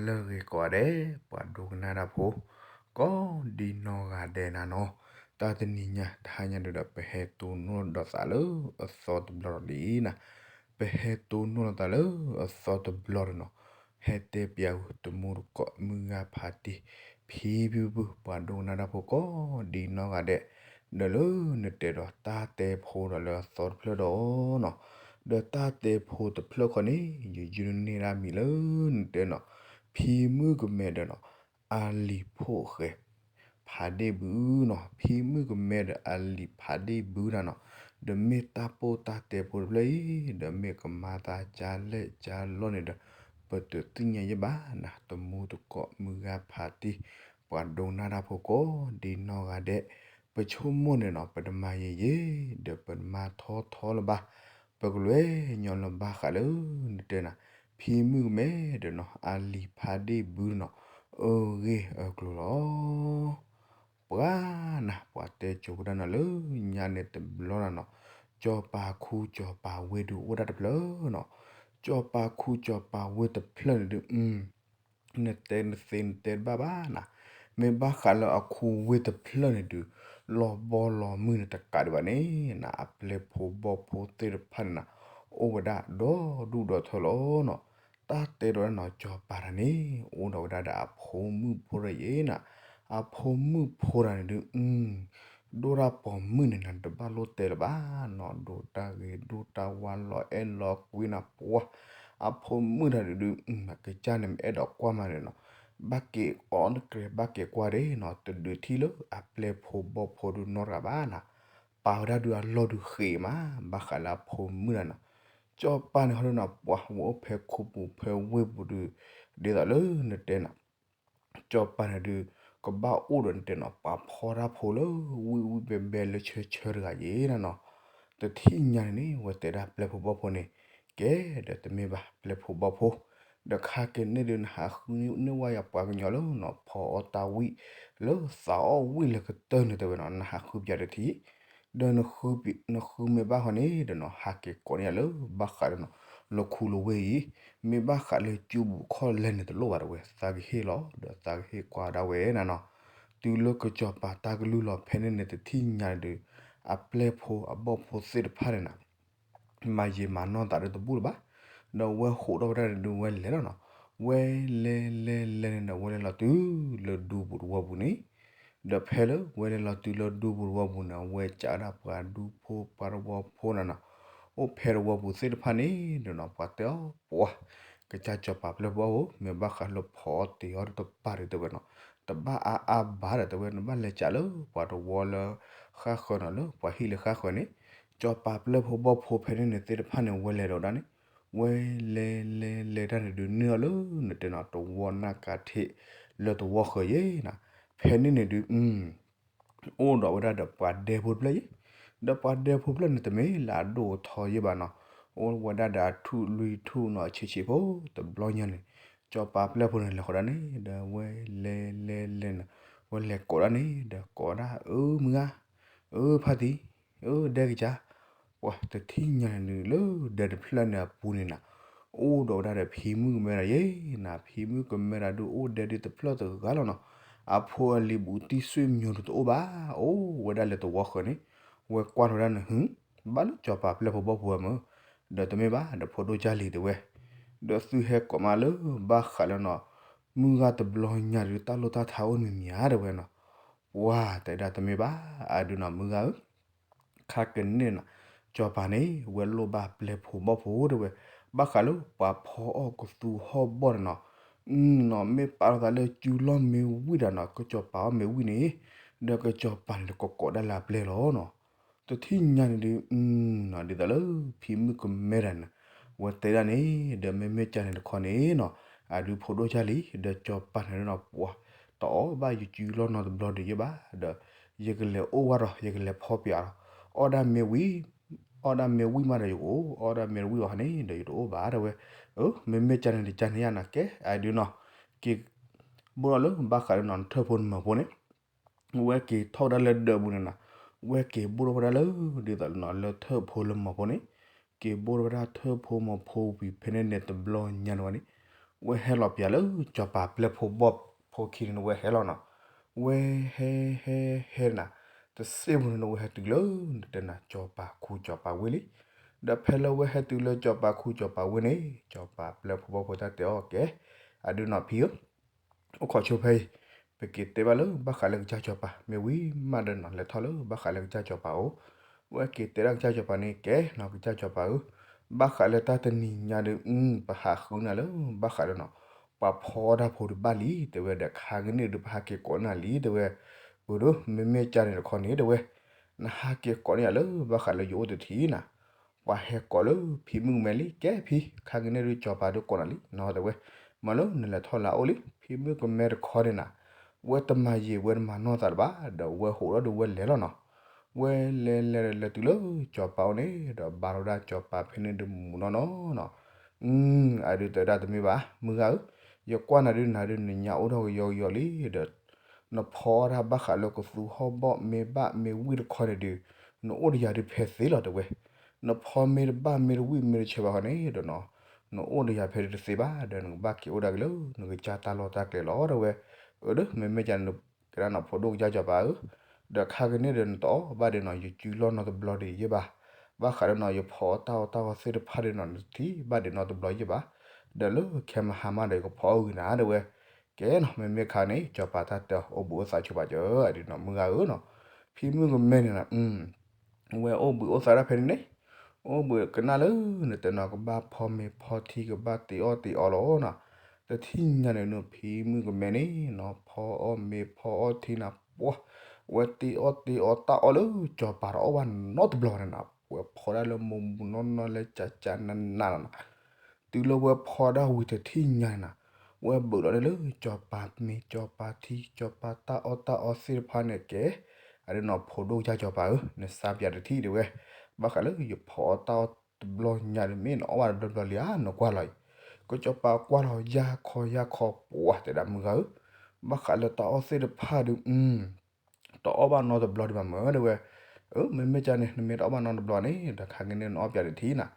လၢဂ့ၤကိးဂၤဒဲး ပှၤဒိကနၣ်တၢ်ဖိ ကိးဒံနီၢ်ဂၤဒဲးနၤနီၤ, တၢ်တနံၤညါတဟါညါဒုဒီး ပဟဲတိၢ်နီၣ်လိာ်သးလၢအသီတဘျီဒီးလံနၤ, ပဟဲတိၢ်နီၣ်လိာ်သးလၢအသီတဘျီဒီးနီၤ, ဟဲတဲပၠးဝဲတမူတကိး မုၢ်ဂၤဖးတံၢ် ဖံဖုဖု ပှၤဒိကနၣ်တၢ်ဖိကိးဒံနီၢ်ဂၤဒဲး, ဒီးလၢနတဲဒီးတၢ်တဲဖိဒီးလၢအသီတဖျၢၣ်ဒီးနီၤ, ဒီးတၢ်တဲဖိတဖျၢၣ်ခီန့ၣ် ယယုၢ်န့ၢ်ဒၣ်မံၤလၢနတဲနီၤ, ဖံမုၣ်ကမဲဒီးနီၤ, အလံၤဖိၣ်ဃဲ ဖးဒ့ၣ်ဘုနီၤ, ဖံမုၣ်ကမဲဒီးအလံၤဖးဒ့ၣ်ဘုတၢ်နီၤ, ဒီးမ့ၢ်တၢ်ပိၢ်တၢ်တဲဖိတဖျၢၣ်အံၤ ဒီးမ့ၢ်ကမၤသးကလဲၣ်ကလီန့ၣ်ဒီး ပတသ့ၣ်ညါယဲဘၣ်နၤ, တမူတကိး မုၢ်ဂၤဖးတံၢ် ပှၤဒိကနၣ်တၢ်ဖိကိးဒံနီၢ်ဂၤဒဲး, ပဆိကမိၣ်န့ၣ်နီၤ ပတမၤယံာ်ယံာ် ဒီးပတမၤထီထီလၢၤဘၣ်, ပကလဲၤညီလၢၤဘၣ်ဃးလၢနတဲနၤ, ဖံမုၣ်ကမဲဒီးနီၤ အလံၤဖးဒ့ၣ်ဘုနီၤ, အဂ့ၢ်အကျိၤလီၤ. ပှၤနၤ ပှၤတဲကိၤဝဲဒၣ်နၤလၢညါန့ၣ်တဘျီနၤနီၤ, ကၠီၤပၤခူကၠီၤပၤဝ့ၢ်ဒုးအိၣ်ဒၣ်တဖျၢၣ်နီၤ, ကၠီၤပၤခူကၠီၤပၤဝ့ၢ်တဖျၢၣ်န့ၣ်ဒုး နတဲနသ့နတဲတဘၣ်ဘၣ်နၤ, မ့ၢ်ဘၣ်ဃးလၢအခူဝ့ၢ်တဖျၢၣ်န့ၣ်ဒုး လီၤဘီလီၤမုၢ်န့ၣ်တကးဒံးဘၣ်န့ၣ်နၤ, အပျဲၢ်ဖိဘီၣ်ဖိသ့ၣ်တဖၣ်န့ၣ်နၤ အိၣ်ဝဲဒၣ်ဒီဒူၣ်ဒီထၢလီၤနီၤ, တၢ်တဲဒီးနၤ ကၠီၤပၤတၢ်န့ၣ် အိၣ်ဒီးဝဲဒၣ်ဒီးအဖိမုၣ်ဖိတဂၤအံၤနၤ, အဖိမုၣ်ဖိတဂၤန့ၣ်ဒုး ဒိၣ်တၢ်ပိာ်မုၣ်န့ၣ်နၤ တဘၣ်လိၣ်တဲလၢၤဘၣ်နီၤ, ဒိၣ်တၢ်ဂ့ၤဒိၣ်တၢ်ဝါလီၤအဲၣ်လီၤကွံနၤပှၤ, အဖိမုၣ်တဂၤဒုး အကစၢ်န့ၣ်မ့ၢ်အဲၣ်ဒိးကွၢ်မးန့ၣ်နီၤ, ဘၣ်က့ၤအီနကြဲးဘၣ်က့ၤကွၢ်ဒၣ်နီၤ, တဒုးထံၣ်လၢအပျဲၢ်ဖိဘီၣ်ဖိဒုးနီတဂၤဘၣ်နၤ, ပာ်ဝဲဒၣ်ဒုးအလီၢ်ဒုးဃ့မး, ဘၣ်ဃးလၢအဖိမုၣ်တဂၤနီၤ, ကၠီၤပၤန့ၣ်ဟီဒုးနီၤ ပှၤဝဲအိၣ်ဖဲခူပူၤဖဲဝ့ၢ်ပူၤဒုး ဒ်သိးလၢနတဲနၤ ကၠီၤပၤန့ၣ်ဒုး ကဘၣ်အိၣ်ဒီးနတဲနီၤ ပှၤဖီတၢ်ဖိလၢဝံၣ်ဝံၣ်ဘဲဘဲလၢဆၢဆၢတဂၤယဲနၤနီၤ, တထံၣ်ညါန့ၣ်န့ၣ် ဝဲတဲဒၣ်ပျဲၢ်ဖိဘီၣ်ဖိန့ၣ်, ကဲဒီးတမ့ၢ်ဘၣ်ပျဲၢ်ဖိဘီၣ်ဖိ, ဒီးခါက့ၤန့ၣ်ဒုး နဟးဃုန့ၢ်ဝဲယၤပှၤကညီလၢနီၤ ဖီအီၣ်တၢ်ဝံၣ် လၢသးအီၣ်ဝံၣ်လၢကတၢၢ်န့ၣ်တဲဝဲနီၤ နဟးဃုပၠးတထံၣ် ဒီးနဃုမ့ၢ်ဘၣ်ဃီန့ၣ်ဒီးနီၤ ဟးက့ၤကိးန့ၢ်ယၤလၢဘၣ်ဃးဒီးနီၤ လၢခူလၢဝ့ၢ်အံၤ, မ့ၢ်ဘၣ်ဃးလၢကၠူပူၤခီၣ်လဲၢ်န့ၣ်တလိၣ်ဘၣ်တဲဝဲ သးကဟ့ၣ်လီၤ ဒီးသးကဟ့ၣ်ကွၢ်ဒၣ်ဝဲနၤနီၤ, တုၤလၢကစီၤပၤတၢ်ကလုၢ်လီၤဖဲန့ၣ်န့ၣ် တထံၣ်ညါန့ၣ်ဒုး အပျဲၢ်ဖိအဘီၣ်ဖိသ့ၣ်တဖၣ်န့ၣ်နၤ မၤယံာ်မၤနီၢ်သးဒီးတဘူၣ်လၢၤဘၣ်, ဒီးဝဲဟးထီၣ်ဝဲဒၣ်န့ၣ်ဒုးဝဲလဲၤလီၤနီၤ, ဝဲလဲၤလဲၤလဲၤန့ၣ်ဒီး ဝဲလဲၤလီၤတုၤလၢဒူပူၤတဝီပူၤန့ၣ်, ဒီးဖဲလၢဝဲလဲၤလီၤတုၤလၢဒူပူၤတဝီပူၤန့ၣ် ဝဲကးဒၣ်ပှၤဒူဖိပှၤတဝီဖိနၤနီၤ, အိၣ်ဖဲတဝီပူၤသ့ၣ်တဖၣ်န့ၣ်ဒီးနီၤ ပှၤတဲအီၤပှၤ ကစၢ်စီၤပၤပျဲၢ်ဖိဘီၣ်ဖိ မ့ၢ်ဘၣ်ဃးလၢဖီအီၣ်တ့ၤအီၣ်တပၤဒီးတဲဝဲနီၤ, တဘၣ်အါအါဘၣ်ဒီးတဲဝဲ နဘၣ်လဲၤကးလၢပှၤတဝီလၢဃၣ်ဃၢၤနီၤ လၢပှၤဟံၣ်လၢဃၣ်ဃၢၤန့ၣ်, စီၤပၤပျဲၢ်ဖိဘီၣ်ဖိဖဲန့ၣ်န့ၣ်သ့ၣ်တဖၣ်န့ၣ် ဝဲလဲၤဒီးဒၣ်န့ၣ်, ဝဲလဲၤလဲၤလဲၤတၢ်န့ၣ်ဒုး နုာ်အီၤလၢနတဲနီၤ တဝီနၢ်ကးထံးလၢတဝီဃၢၤယဲနၤ, ဖဲန့ၣ်န့ၣ်ဒုး အိၣ်ဒီးဝဲဒၣ်ဒီးပှၤဒဲဖိတဖျၢၣ်ယဲ, ဒီးပှၤဒဲဖိတဖျၢၣ်န့ၣ် တမ့ၢ်လၢအဒိၣ်အထီယဲဘၣ်နီၤ, အိၣ်ဝဲဒၣ်ဒီးအထူၣ်လွံၢ်ထူၣ်နီၤ ဆံးဆံးဖိတဘျီညါန့ၣ်, စီၤပၤပျဲၢ်ဖိန့ၣ် လဲၤဃီၤဒၣ်န့ၣ် ဒီးဝဲလဲၤလဲၤလဲၤန့ၣ်, ဝဲလဲၤကိးဒၣ်န့ၣ် ဒီးကိးဒၣ် အၢ မုၢ်ဂၤ, အၢ ဖါတံၢ်, အၢ ဒဲကစၢ်, ပှၤတထံၣ်ညါန့ၣ်ဒုး လၢဒဲတဖျၢၣ်န့ၣ်အပူၤန့ၣ်နၤ, အိၣ်ဒီးဝဲဒၣ်ဒီးဖံမုၣ်ကမဲဒၣ်ယဲနၤ, ဖံမုၣ်ကမဲဒၣ်ဒုးအိၣ်ဒဲဒုးတဖျၢၣ်တဂၤလီၤနီၤ, အဖိအလံၤဘူးတံၢ်စွ့ၣ်မျိာ်ဒုးတအိၣ်ဘၣ်, အိၣ်ဝဲဒၣ်လၢတဝီဃၢၤန့ၣ်, ဝဲကွၢ်ထီၣ်ဝဲဒၣ်န့ၣ် ဟု ဘၣ်လၢစီၤပၤပျဲၢ်ဖိဘီၣ်ဖိဝဲမ့ၢ်, ဒီးတမ့ၢ်ဘၣ် ဒီးဖိဒိၣ်ကၢ်လံၤတဲဝဲ, ဒီးသုဟဲကိးမးလၢဘၣ်ဃးလၢနီၤ, မုၢ်ဂၤတဘျီညါဒုး တၢ်လိၣ်တၢ်ထးအိၣ်မံၤမံၤဧါတဲဝဲနီၤ, ပှၤတဲဒၣ်တမ့ၢ်ဘၣ် အဒုးနီၤ မုၢ်ဂၤဧၢ ခါကန့ၣ်နီၤ, စီၤပၤန့ၣ် ဝဲလိၣ်ဘၣ်ပျဲၢ်ဖိဘီၣ်ဖိတဲဝဲ, ဘၣ်ဃးလၢပှၤဖီအီၣ်ကသူဟီၣ်ဘီၣ်န့ၣ်နီၤ, နီၤ မ့ၢ်ပာ်လီၤသးလၢစုလီၢ်မ့ၢ်ဝံၣ်တၢ်နီၤ ကစီၤပၤအီၣ်မ့ၢ်ဝံၣ်န့ၣ်, ဒီးကစီၤပၤန့ၣ် ကကိးဒၣ်လၢအပျဲၢ်လီၤနီၤ, တထံၣ်ညါန့ၣ်ဒုး နီၤ ဒ်သိးလၢဖံမုၣ်ကမဲတၢ်န့ၣ် ဝဲတဲဒၣ်န့ၣ် ဒီးမ့မ့ၢ်ကၢ်န့ၣ်တခီန့ၣ်နီၤ, အဒုးဖိဒိၣ်ကၢ်လံၤ ဒီးစီၤပၤန့ၣ်နီၤ ပှၤ တအီၣ်ဘၣ်ယစုလီၢ်နီတဘျီဒီးယဲဘၣ်, ဒီးယကလဲၤအိၣ်ဝဲဒီး ယကလဲၤဖီပၠးဒီး, အီၣ်ဒၣ်မ့ၢ်ဝံၣ်, အီၣ်ဒၣ်မ့ၢ်ဝံၣ်မးဒီးယကအိၣ်, အီၣ်ဒၣ်မ့ၢ်တဝံၣ်ဘၣ်န့ၣ်ဒီးယတအိၣ်ဘၣ်တဲဝဲ, မ့မ့ၢ်ကၢ်န့ၣ်တကၢ်န့ၣ်ယါနီၤ ကဲ အဒုးနီၤ, က့ၤ ဘိၣ်ထီၣ်လၢဘၣ်ဃးဒီးနီၤ နထၢၣ်ဖိနမၢၤဖိန့ၣ် ဝဲက့ၤထီၣ်ဝဲဒၣ်လၢဒၢးပူၤန့ၣ်နီၤ, ဝဲက့ၤဘိၣ်ထီၣ်ဝဲဒၣ်လၢ ဒ်သိးနီၤ လၢထၢၣ်ဖိလၢမၢၤဖိန့ၣ်, က့ၤဘိၣ်ထီၣ်ဝဲဒၣ်ထၢၣ်ဖိမၢၤဖိဝံၤဖဲန့ၣ်န့ၣ်တဘျီညါန့ၣ်ဝဲန့ၣ်, ဝဲဟဲလီၤပၠးလၢ ကၠီၤပၤပျဲၢ်ဖိဘီၣ်ဖိခံန့ၣ် ဝဲဟဲလီၤနီၤ. ဝဲဟဲဟဲဟဲနၤ, တစ့ၢ်ဖိန့ၣ် ဝဲဟဲတုၤလၢ နတဲနၤ ကၠီၤပၤခူကၠီၤပၤဝ့ၢ်လံ. ဒီးဖဲလၢဝဲဟဲတုၤလၢကၠီၤပၤခူကၠီၤပၤဝ့ၢ်န့ၣ် ကၠီၤပၤပျဲၢ်ဖိဘီၣ်ဖိတၢ်တဲအီၤကဲ, အဒုးနီၤဖံဧၢ အိၣ်ခိးဆိဖဲအံၤ, ပက့ၤတဲဘၣ်လၢဘၣ်ဃးလၢကစၢ်ကၠီၤပၤ မ့ၢ်ဝံၤမးဒီးနီၤ လဲၤထီၣ်လၢဘၣ်ဃးလၢကစၢ်ကၠီၤပၤအိၣ်. ဝဲက့ၤတဲဒၣ်ကစၢ်ကၠီၤပၤန့ၣ်ကဲနီၤ ကစၢ်ကၠီၤပၤဧၢ, ဘၣ်ဃးလၢတၢ်တနံၤညါဒီး ပဟးဃုနၤလၢဘၣ်ဃးဒီးနီၤ ပှၤဖီတၢ်ဖိဒုးဘၣ်လံ တဲဝဲ ဒီးခါကန့ၣ်ဒုး ပဟးက့ၤကိးနၤလံ တဲဝဲ. အဒုး မ့မ့ၢ်ကန့ၣ်တခီန့ၣ် တဲဝဲ, နဟးက့ၤကိးန့ၢ်ယၤလၢဘၣ်ဃးလၢယအိၣ်တထံၣ်နၤ ပှၤဟဲကိးလၢဖံမုၣ်ကမဲလံ ကဲဖံ, ခါကန့ၣ်ဒုးကၠီၤပၤဒုးကိးနၤလံနီၤ တဲဝဲ. မ့ၢ်လၢနလဲၤထီၣ်လၢအအိၣ်လံ ဖံမုၣ်ကမဲတခီန့ၣ်နၤ, ဝဲတမၤယံာ်ဝဲတမၤနီၢ်သးလၢၤဘၣ် ဒီးဝဲဟးထီၣ်ဒီးဝဲလဲၤလီၤနီၤ. ဝဲလဲၤလဲၤလဲၤတုၤလၢကၠီၤပၤအိၣ်န့ၣ် ဒီးဘါထီၣ်ဝဲဒၣ်ကၠီၤပၤဖဲန့ၣ်ဒုးမူနီၢ်နီၢ်နီၤ. အဒုးတဲဒၣ်တမ့ၢ်ဘၣ် မုၢ်ဂၤဧၢ, ယကွၢ်နၤဒုးနၤဒုး နညါအိၣ်ထီၣ်ကယီကယီလံဒီး နဖီတၢ်ဘၣ်ဃးလၢကသူဟီၣ်ဘီၣ်မ့ၢ်ဘၣ်မ့ၢ်ဝံၣ်တခီန့ၣ်ဒုး နအိၣ်ဒီးယၤဒုးဖဲသ့လီၤ တဲဝဲ. နဖီမ့ၢ်တဘၣ်မ့ၢ်တဝံၣ်မ့ၢ်တဆၢဘၣ်ဃီန့ၣ်ဒီးနီၤ, နအိၣ်ဒီးယၤဖဲဒုးတသ့ဘၣ် ဒီးနကဘၣ်က့ၤအိၣ်ဒၣ်က့ၤလၢ နကစၢ်တၢ်လီၢ်တၢ်ကျဲလီၤ တဲဝဲ. အဒုး မ့မ့ၢ်ကန့ၣ် ကဲဒၣ်နီၤ ဖိဒိၣ်ကစၢ်ကၠီၤပၤဧၢ, ဒီးခါကန့ၣ်ဒီး နတအီၣ်ဘၣ်ဒံးနီၤ ယစုလီၢ်နီတဘျီဒံးယဲၢ်ဘၣ်. ဘၣ်ဃးဒီးနီၤ ယဖီအီၣ်တၢ်အီၣ်တၢ်အီသ့ၣ်တဖၣ်ဒံးနီၤ နတထံၣ်ဘၣ်ဒံးနီတဘျီယဲၢ်ဘၣ်. ဒီးလၢခဲမဟါမးဒီး ယကဖီအီၣ်ဂ့ၤနၤ တဲဝဲ. ကဲနီၤ မ့မ့ၢ်ခါန့ၣ် ကၠီၤပၤတၢ်တဲအီၤ အိၣ်ဘှံးအိၣ်သါဆိဘၣ်ကၠီ ဒ်နီၤ မုၢ်ဂၤဧၢနီၤ, ဖံမုၣ်ကမဲန့ၣ်နီၤ ဝဲအိၣ်ဘှံးအိၣ်သါဒၣ်ဖဲန့ၣ်န့ၣ်, အိၣ်ဘှံးကနၣ်လၢ နတဲနီၤ ကဘၣ်ဖီမ့ၤဖီထံ ကဘၣ်တ့အီၣ်တ့အီလီၤနီၤ. တထံၣ်ညါန့ၣ်နီၤ ဖံမုၣ်ကမဲန့ၣ်နီၤ ဖီအီၣ်မ့ၤဖီအီၣ်ထံနၤ ပှၢ်, ဝဲတ့အီၣ်တ့အီတၢ်အီၣ်လၢကၠီၤပၤတအီၣ်ဘၣ်နီတဘျီန့ၣ်နီၤ, ဝဲဖီဒၣ်လၢမူးမူးနီၢ်နီၢ်လၢကၠးကၠးနးနးလီၤနီၤ. တုၤလၢဝဲဖီဒၣ်ဝံၤတထံၣ်ညါန့ၣ်နီၤ, ဝဲဘုးလီၤန့ၢ်လၢကၠီၤပၤမ့ၤ ကၠီၤပၤထံ ကၠီၤပၤတၢ်အီၣ်တၢ်အီသ့ၣ်တဖၣ်န့ၣ်ကဲ, အဒုးနီၤ ဖိဒိၣ်ကစၢ်ကၠီၤပၤဧၢ, နစါပၠးတထံၣ် တဲဝဲ. ဘၣ်ဃးလၢယဖီအီၣ်တၢ်အီၣ်တဘျီညါဒီး မ့ၢ်နအီၣ်ဘၣ်တဘျီဘျီလံဧါ နကွၢ်လီၤအံၤ. ကၠီၤပၤကွၢ်လီၤ ယၢ်ခီယၢ်ခီ ပှၢ် တဲဒၣ် မုၢ်ဂၤဧၢ, ဘၣ်ဃးလၢတၢ်အီၣ်သ့ၣ်တဖၣ်ဒီး တအီၣ်ဘၣ်နီတဘျီဒံးဘၣ်မၢ တဲဝဲ. အၢ မ့မ့ၢ်ကန့ၣ် နမ့ၢ်တအီၣ်ဘၣ်နီတဘျီန့ၣ် ဒီးခါကန့ၣ်နအီၣ်ပၠးတထံၣ်နၤ.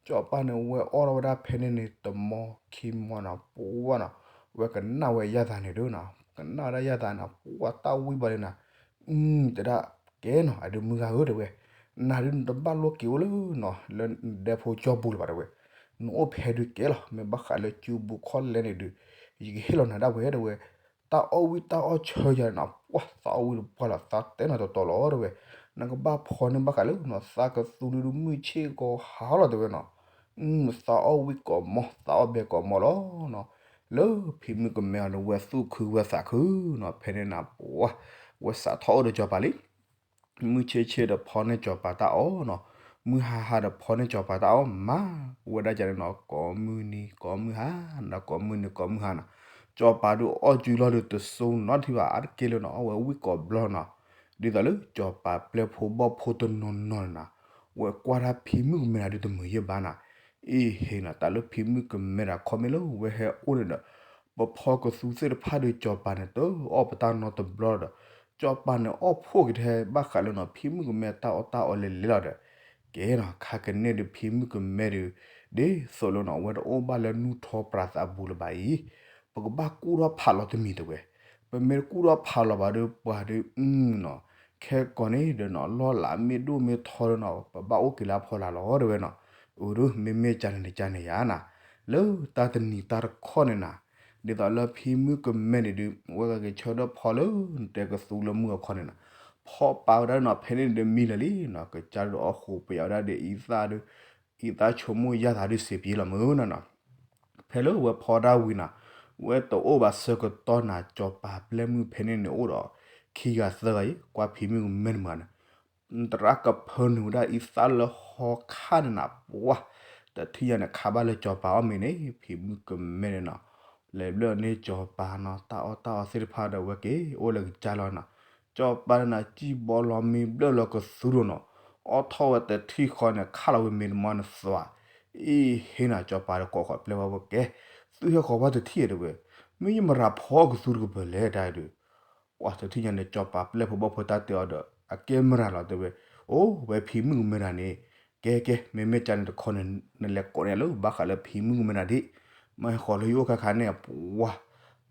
ကၠီၤပၤန့ၣ် ဝဲအီၣ်ထီၣ်ဝဲဒၣ်ဖဲန့ၣ်န့ၣ် တမီခံမီနီၤ ပှၢ်နီၤ, ဝဲကနၣ်ဝဲယၢ်သးန့ၣ်ဒုးနီၤ, ကနၣ်ဝဲဒၣ်ယၢ်သးန့ၣ် ပှၢ်တၢ်ဝံၣ်ဘၣ်လံနၤ. အၢ တဲဒၣ် ကဲနီၤ အဒုးမုၢ်ဂၤဧၢ တဲဝဲ, နၤဒုးနတဘၣ်လိၣ်က့ၤအိၣ်လၢနီၤ လၢနဒဲဖိကၠီပူၤလၢၤဘၣ် တဲဝဲ. နအိၣ်ဖဲဒုးကဲလီၤ, မ့ၢ်ဘၣ်ဃးလၢကၠူပူၤခီၣ်လဲၣ်န့ၣ်ဒုး ယကဟ့ၣ်လီၤနၤဒၣ်ဝဲ တဲဝဲ. တၢ်အီၣ်ဝံၣ်တၢ်အီၣ်ဆၢယၤန့ၣ်နီၤ ပှၢ်သးအီၣ်ဝံၣ်တပှၢ်လီၤ သးတဲနီၤတီတီလီၤ တဲဝဲ. နကဘၣ်ဖီန့ၢ်ဘၣ်ဃးလၢနီၤ သးကသူဒုးမုၢ်ဆ့ၣ်ကီးဟါလီၤ တဲဝဲနီၤ. သးအီၣ်ဝံၣ်ကိးမီ သးအီၣ်ဘဲကိးမီလီၤနီၤ. လၢဖံမုၣ်ကမဲအီၤဒီး ဝဲသူၣ်ခုဝဲသးခုနီၤ ဖဲန့ၣ်နၤ ပှၢ် ဝဲစးထီၣ်အိၣ်ဒီးကၠီၤပၤလံ. မုၢ်ဆ့ဆ့ဒီးဖီန့ၢ်ကၠီၤပၤတၢ်အီၣ်နီၤ, မုၢ်ဟါဟါဒီးဖီန့ၢ်ကၠီၤပၤတၢ်အီၣ်မး, ဝဲဒၣ်ကန့ၣ်နီၤ ကိးမုၢ်နံၤကိးမုၢ်ဟါ, ဒီးကိးမုၢ်နံၤကိးမုၢ်ဟါနီၤ. ကၠီၤပၤဒုးအီၣ်ကုလီၤဒီးတစိနီတထံၣ်ဘၣ် အါတက့ၢ်လၢနီၤ အီၣ်ဝဲဝံၣ်ကိးဘျီနီၤ. ဒ်သိးလၢကၠီၤပၤပျဲၢ်ဖိဘီၣ်ဖိတနီၤနီၤန့ၣ်နီၤ, ဝဲကွၢ်တၢ်ဖံမုၣ်ကမဲတၢ်ဒုးတမုာ်ယဲၢ်ဘၣ်နီၤ. အ့ဟ့နီၤ တၢ်လၢဖံမုၣ်ကမဲတၢ်ခီမ့ၢ်လၢဝဲဟဲအိၣ်န့ၣ်ဒီး ပဖီကသူသ့ၣ်တဖၣ်ဒီးကၠီၤပၤန့ၣ် တအီၣ်ပတၢ်နီတဘျီဒီး ကၠီၤပၤန့ၣ်အီၣ်ဖှိၣ်က့ၤထဲဘၣ်ဃးလၢနီၤ ဖံမုၣ်ကမဲတၢ်အီၣ်တၢ်အီလဲၤလဲၤလီၤဒီး ကဲနီၤ ခါကန့ၣ်ဒီးဖံမုၣ်ကမဲဒီး ဒ်သိးလၢနီၤ အဝဲတအိၣ်ဘၣ်လၢနူၢ်ထီပြးသးပူၤလၢၤဘၣ်အံၤ ပကဘၣ်ကူၣ်ထီၣ်ဖးလီၤတမံၤတဲဝဲ. ပမ့ၢ်တကူၣ်ထီၣ်ဖးလီၤဘၣ်ဒီးပှၤဒီး အနီၤ ခဲကိာ်န့ၣ်ဒီးနီၤ လီၢ်လၤမ့ၢ်ဒိၣ်မ့ၢ်ထီဒီးနီၤ ပဘၣ်အိၣ်က့ၤလၢအဖီလာ်လီၤတဲဝဲနီၤ. အဒိ မ့မ့ၢ်ကန့ၣ်တကန့ၣ်ယါနီၤ လၢတၢ်တနံၤတၢ်တခီန့ၣ်နီၤ ဒ်သိးလၢဖံမုၣ်ကမဲန့ၣ်ဒီး ဝဲကက့ၤဆၢထၢၣ်ဖီလၢနတဲကသူလၢမုၢ်အခီန့ၣ်နီၤ ဖီပာ်ဝဲဒၣ်နီၤ ဖဲန့ၣ်ဒီးမံလၢာ်လံနီၤ ကစၢ်ဒုးအီၣ်ဃိးပယီၤဝဲဒၣ်ဒီးအံသၣ်ဒီး အံသၣ်ဆိကမိၣ်ယၢ်သးဒုးစံးပံလီၤမုၢ်နီၤနီၤ. ဖဲလၢဝဲဖီဒၣ်ဝံၤနီၤ ဝဲတအိၣ်ဘၣ်ဆၢကတီၢ်နၤ ကၠီၤပၤပျဲၢ်မုၣ်ဖဲန့ၣ်န့ၣ်အိၣ်ဒီး ခံဂၤသၢဂၤအံၤ ကွၢ်ဖံမုၣ်ကမဲန့ၣ်မုၢ်နီၤ တရၣ်ကဖၢနုာ်ဝဲဒၣ်အံသၣ်လၢဟီခါန့ၣ်နၤ ပှၢ် တထံၣ်ညါန့ၣ် ခးဘၣ်လၢကၠီၤပၤအီၣ်မ့ၤန့ၣ် ဖံမုၣ်ကမဲန့ၣ်နီၤ လဲၤဘျၢၣ်န့ၢ်ကၠီၤပၤနီၤ တၢ်အီၣ်တၢ်အီသ့ၣ်တဖၣ်ဒီးဝဲက့ၤအိၣ်လၢကစၢ်လီၤနီၤ. ကၠီၤပၤန့ၣ်နၤ စံၣ်ဘီလီၤမ့ၤဘျၢၣ်လီၤကသူဒိၣ်နီၤ အီၣ်ထီၣ်ဝဲတထံၣ်ဃီန့ၣ် ခးလီၤဝဲမ့ၤတမီန့ၣ်သွး အ့ဟ့နီၤ ကၠီၤပၤဒီးကိးဃီၤပျဲၢ်ဝဲဝဲကဲ သုဟဲဃီၤဘၣ်တထံၣ်တဲဝဲ မ့ၢ်ယမရၤဖီကသူတကပၤလဲၣ်တၢ်ဒုး ပှၤတထံၣ်ညါန့ၣ် ကၠီၤပၤပျဲၢ်ဖိဘီၣ်ဖိတၢ်တဲအီၤဒီး အကဲမရၤလီၤတဲဝဲ, အိၣ်ဝဲဖံမုၣ်ကမဲတၢ်န့ၣ်, ကဲကဲ မ့မ့ၢ်ကန့ၣ်တခီန့ၣ် နလဲၤကိးန့ၢ်လၢ ဘၣ်ဃးလၢဖံမုၣ်ကမဲတၢ်ဒၣ်, မ့ၢ်ဟဲဃီၤလၢယအိၣ်ခါခါန့ၣ် ပှၤ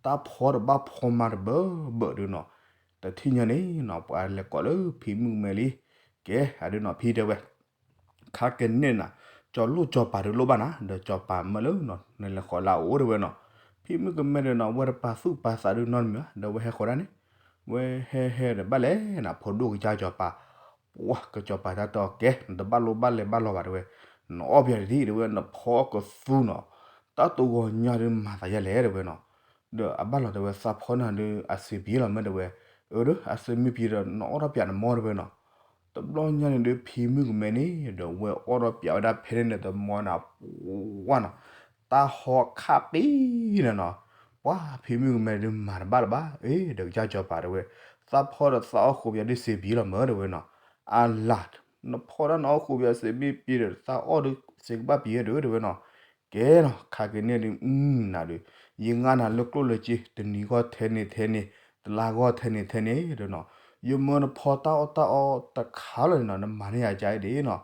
တၢ်ဖီတဘၣ်ဖီမၤတဘၢဘၢဒုးနီၤ, တထံၣ်ညါန့ၣ်နီၤ ပှၤလဲၤကိးလၢဖံမုၣ်ကမဲလံ, ကဲ အဒုးနီၤ ဖံတဲဝဲ ခါကန့ၣ်နၤ, ကၠီၤလိၣ်ကၠီၤပၤဒုးလိၣ်ဘၣ်နၤ, ဒီးကၠီၤပၤမၢလၢနီၤ နလဲၤဃီၤလၢအအိၣ်တဲဝဲနီၤ, ဖံမုၣ်ကမဲဒီးနီၤ ဝဲတပာ်သူၣ်ပာ်သးဒုးနီတမံၤဘၣ်, ဒီးဝဲဟဲဃီၤဒၣ်န့ၣ်, ဝဲဟဲဟဲဒီးဘၣ်လဲၣ်နၤ ဖိဒိၣ်ကစၢ်ကၠီၤပၤ, ပှၤကစၢ်ကၠီၤပၤတၢ်တီကဲ နတဘၣ်လိၣ်ဘၣ်လဲၤဘၣ်လီၤဘၣ်တဲဝဲ, နအီၣ်ပယီၤတထံၣ်တဲဝဲ နဖီကသူနီၤ, တၢ်တဂီၤညါဒုးမၤသးယဲလဲၣ်တဲဝဲနီၤ, ဒီးအဘၣ်လီၤတဲဝဲ သးဖီနၤဒုး အစ့ပံလီၤမ့ၢ်တဲဝဲ, အၢဒီး အစ့မ့ၢ်ပံဒီး နအီၣ်ထီၣ်ပယီၤနမီၢ်တဲဝဲနီၤ, တဘျီညါန့ၣ်ဒုး ဖံမုၣ်ကမဲန့ၣ် ဒီးဝဲအီၣ်ထီၣ်ပယီၤဝဲဒၣ်ဖဲန့ၣ်န့ၣ် တမီၢ်နၤ ပှၤနီၤ, တၢ်ဟီခးပံန့ၣ်နီၤ, ပှၤဖံမုၣ်ကမဲဒုးမၤတဘၣ်လၢၤဘၣ်, အ့ ဒီးကစၢ်ကၠီၤပၤတဲဝဲ, သးဖီဒီးသးအီၣ်ဃိးပယီၤဒုးစ့ပံလီၤမ့ၢ်တဲဝဲနီၤ, အလၤ, နဖီဒၣ်နအီၣ်ဃိးပယီၤစ့မ့ၢ်ပံဒီး သးအီၣ်ဒုးစ့ကဘၣ်ပံဒီးတဲဝဲနီၤ, ကဲနီၤ ခါကန့ၣ်ဒုး နၤဒုး ယငါနၤလၢကျိၣ်လၢစ့ တနံၤဂီၢ်ထဲန့ၣ်ထဲန့ၣ်, တလါဂီၢ်ထဲန့ၣ်ထဲန့ၣ်ဒီးနီၤ, ယမၢနဖီတၢ်အီၣ်တၢ်အီတခါလီၤန့ၣ်နီၤ နမၤန့ၢ်ယၤကါအံၤဒ်နီၤ,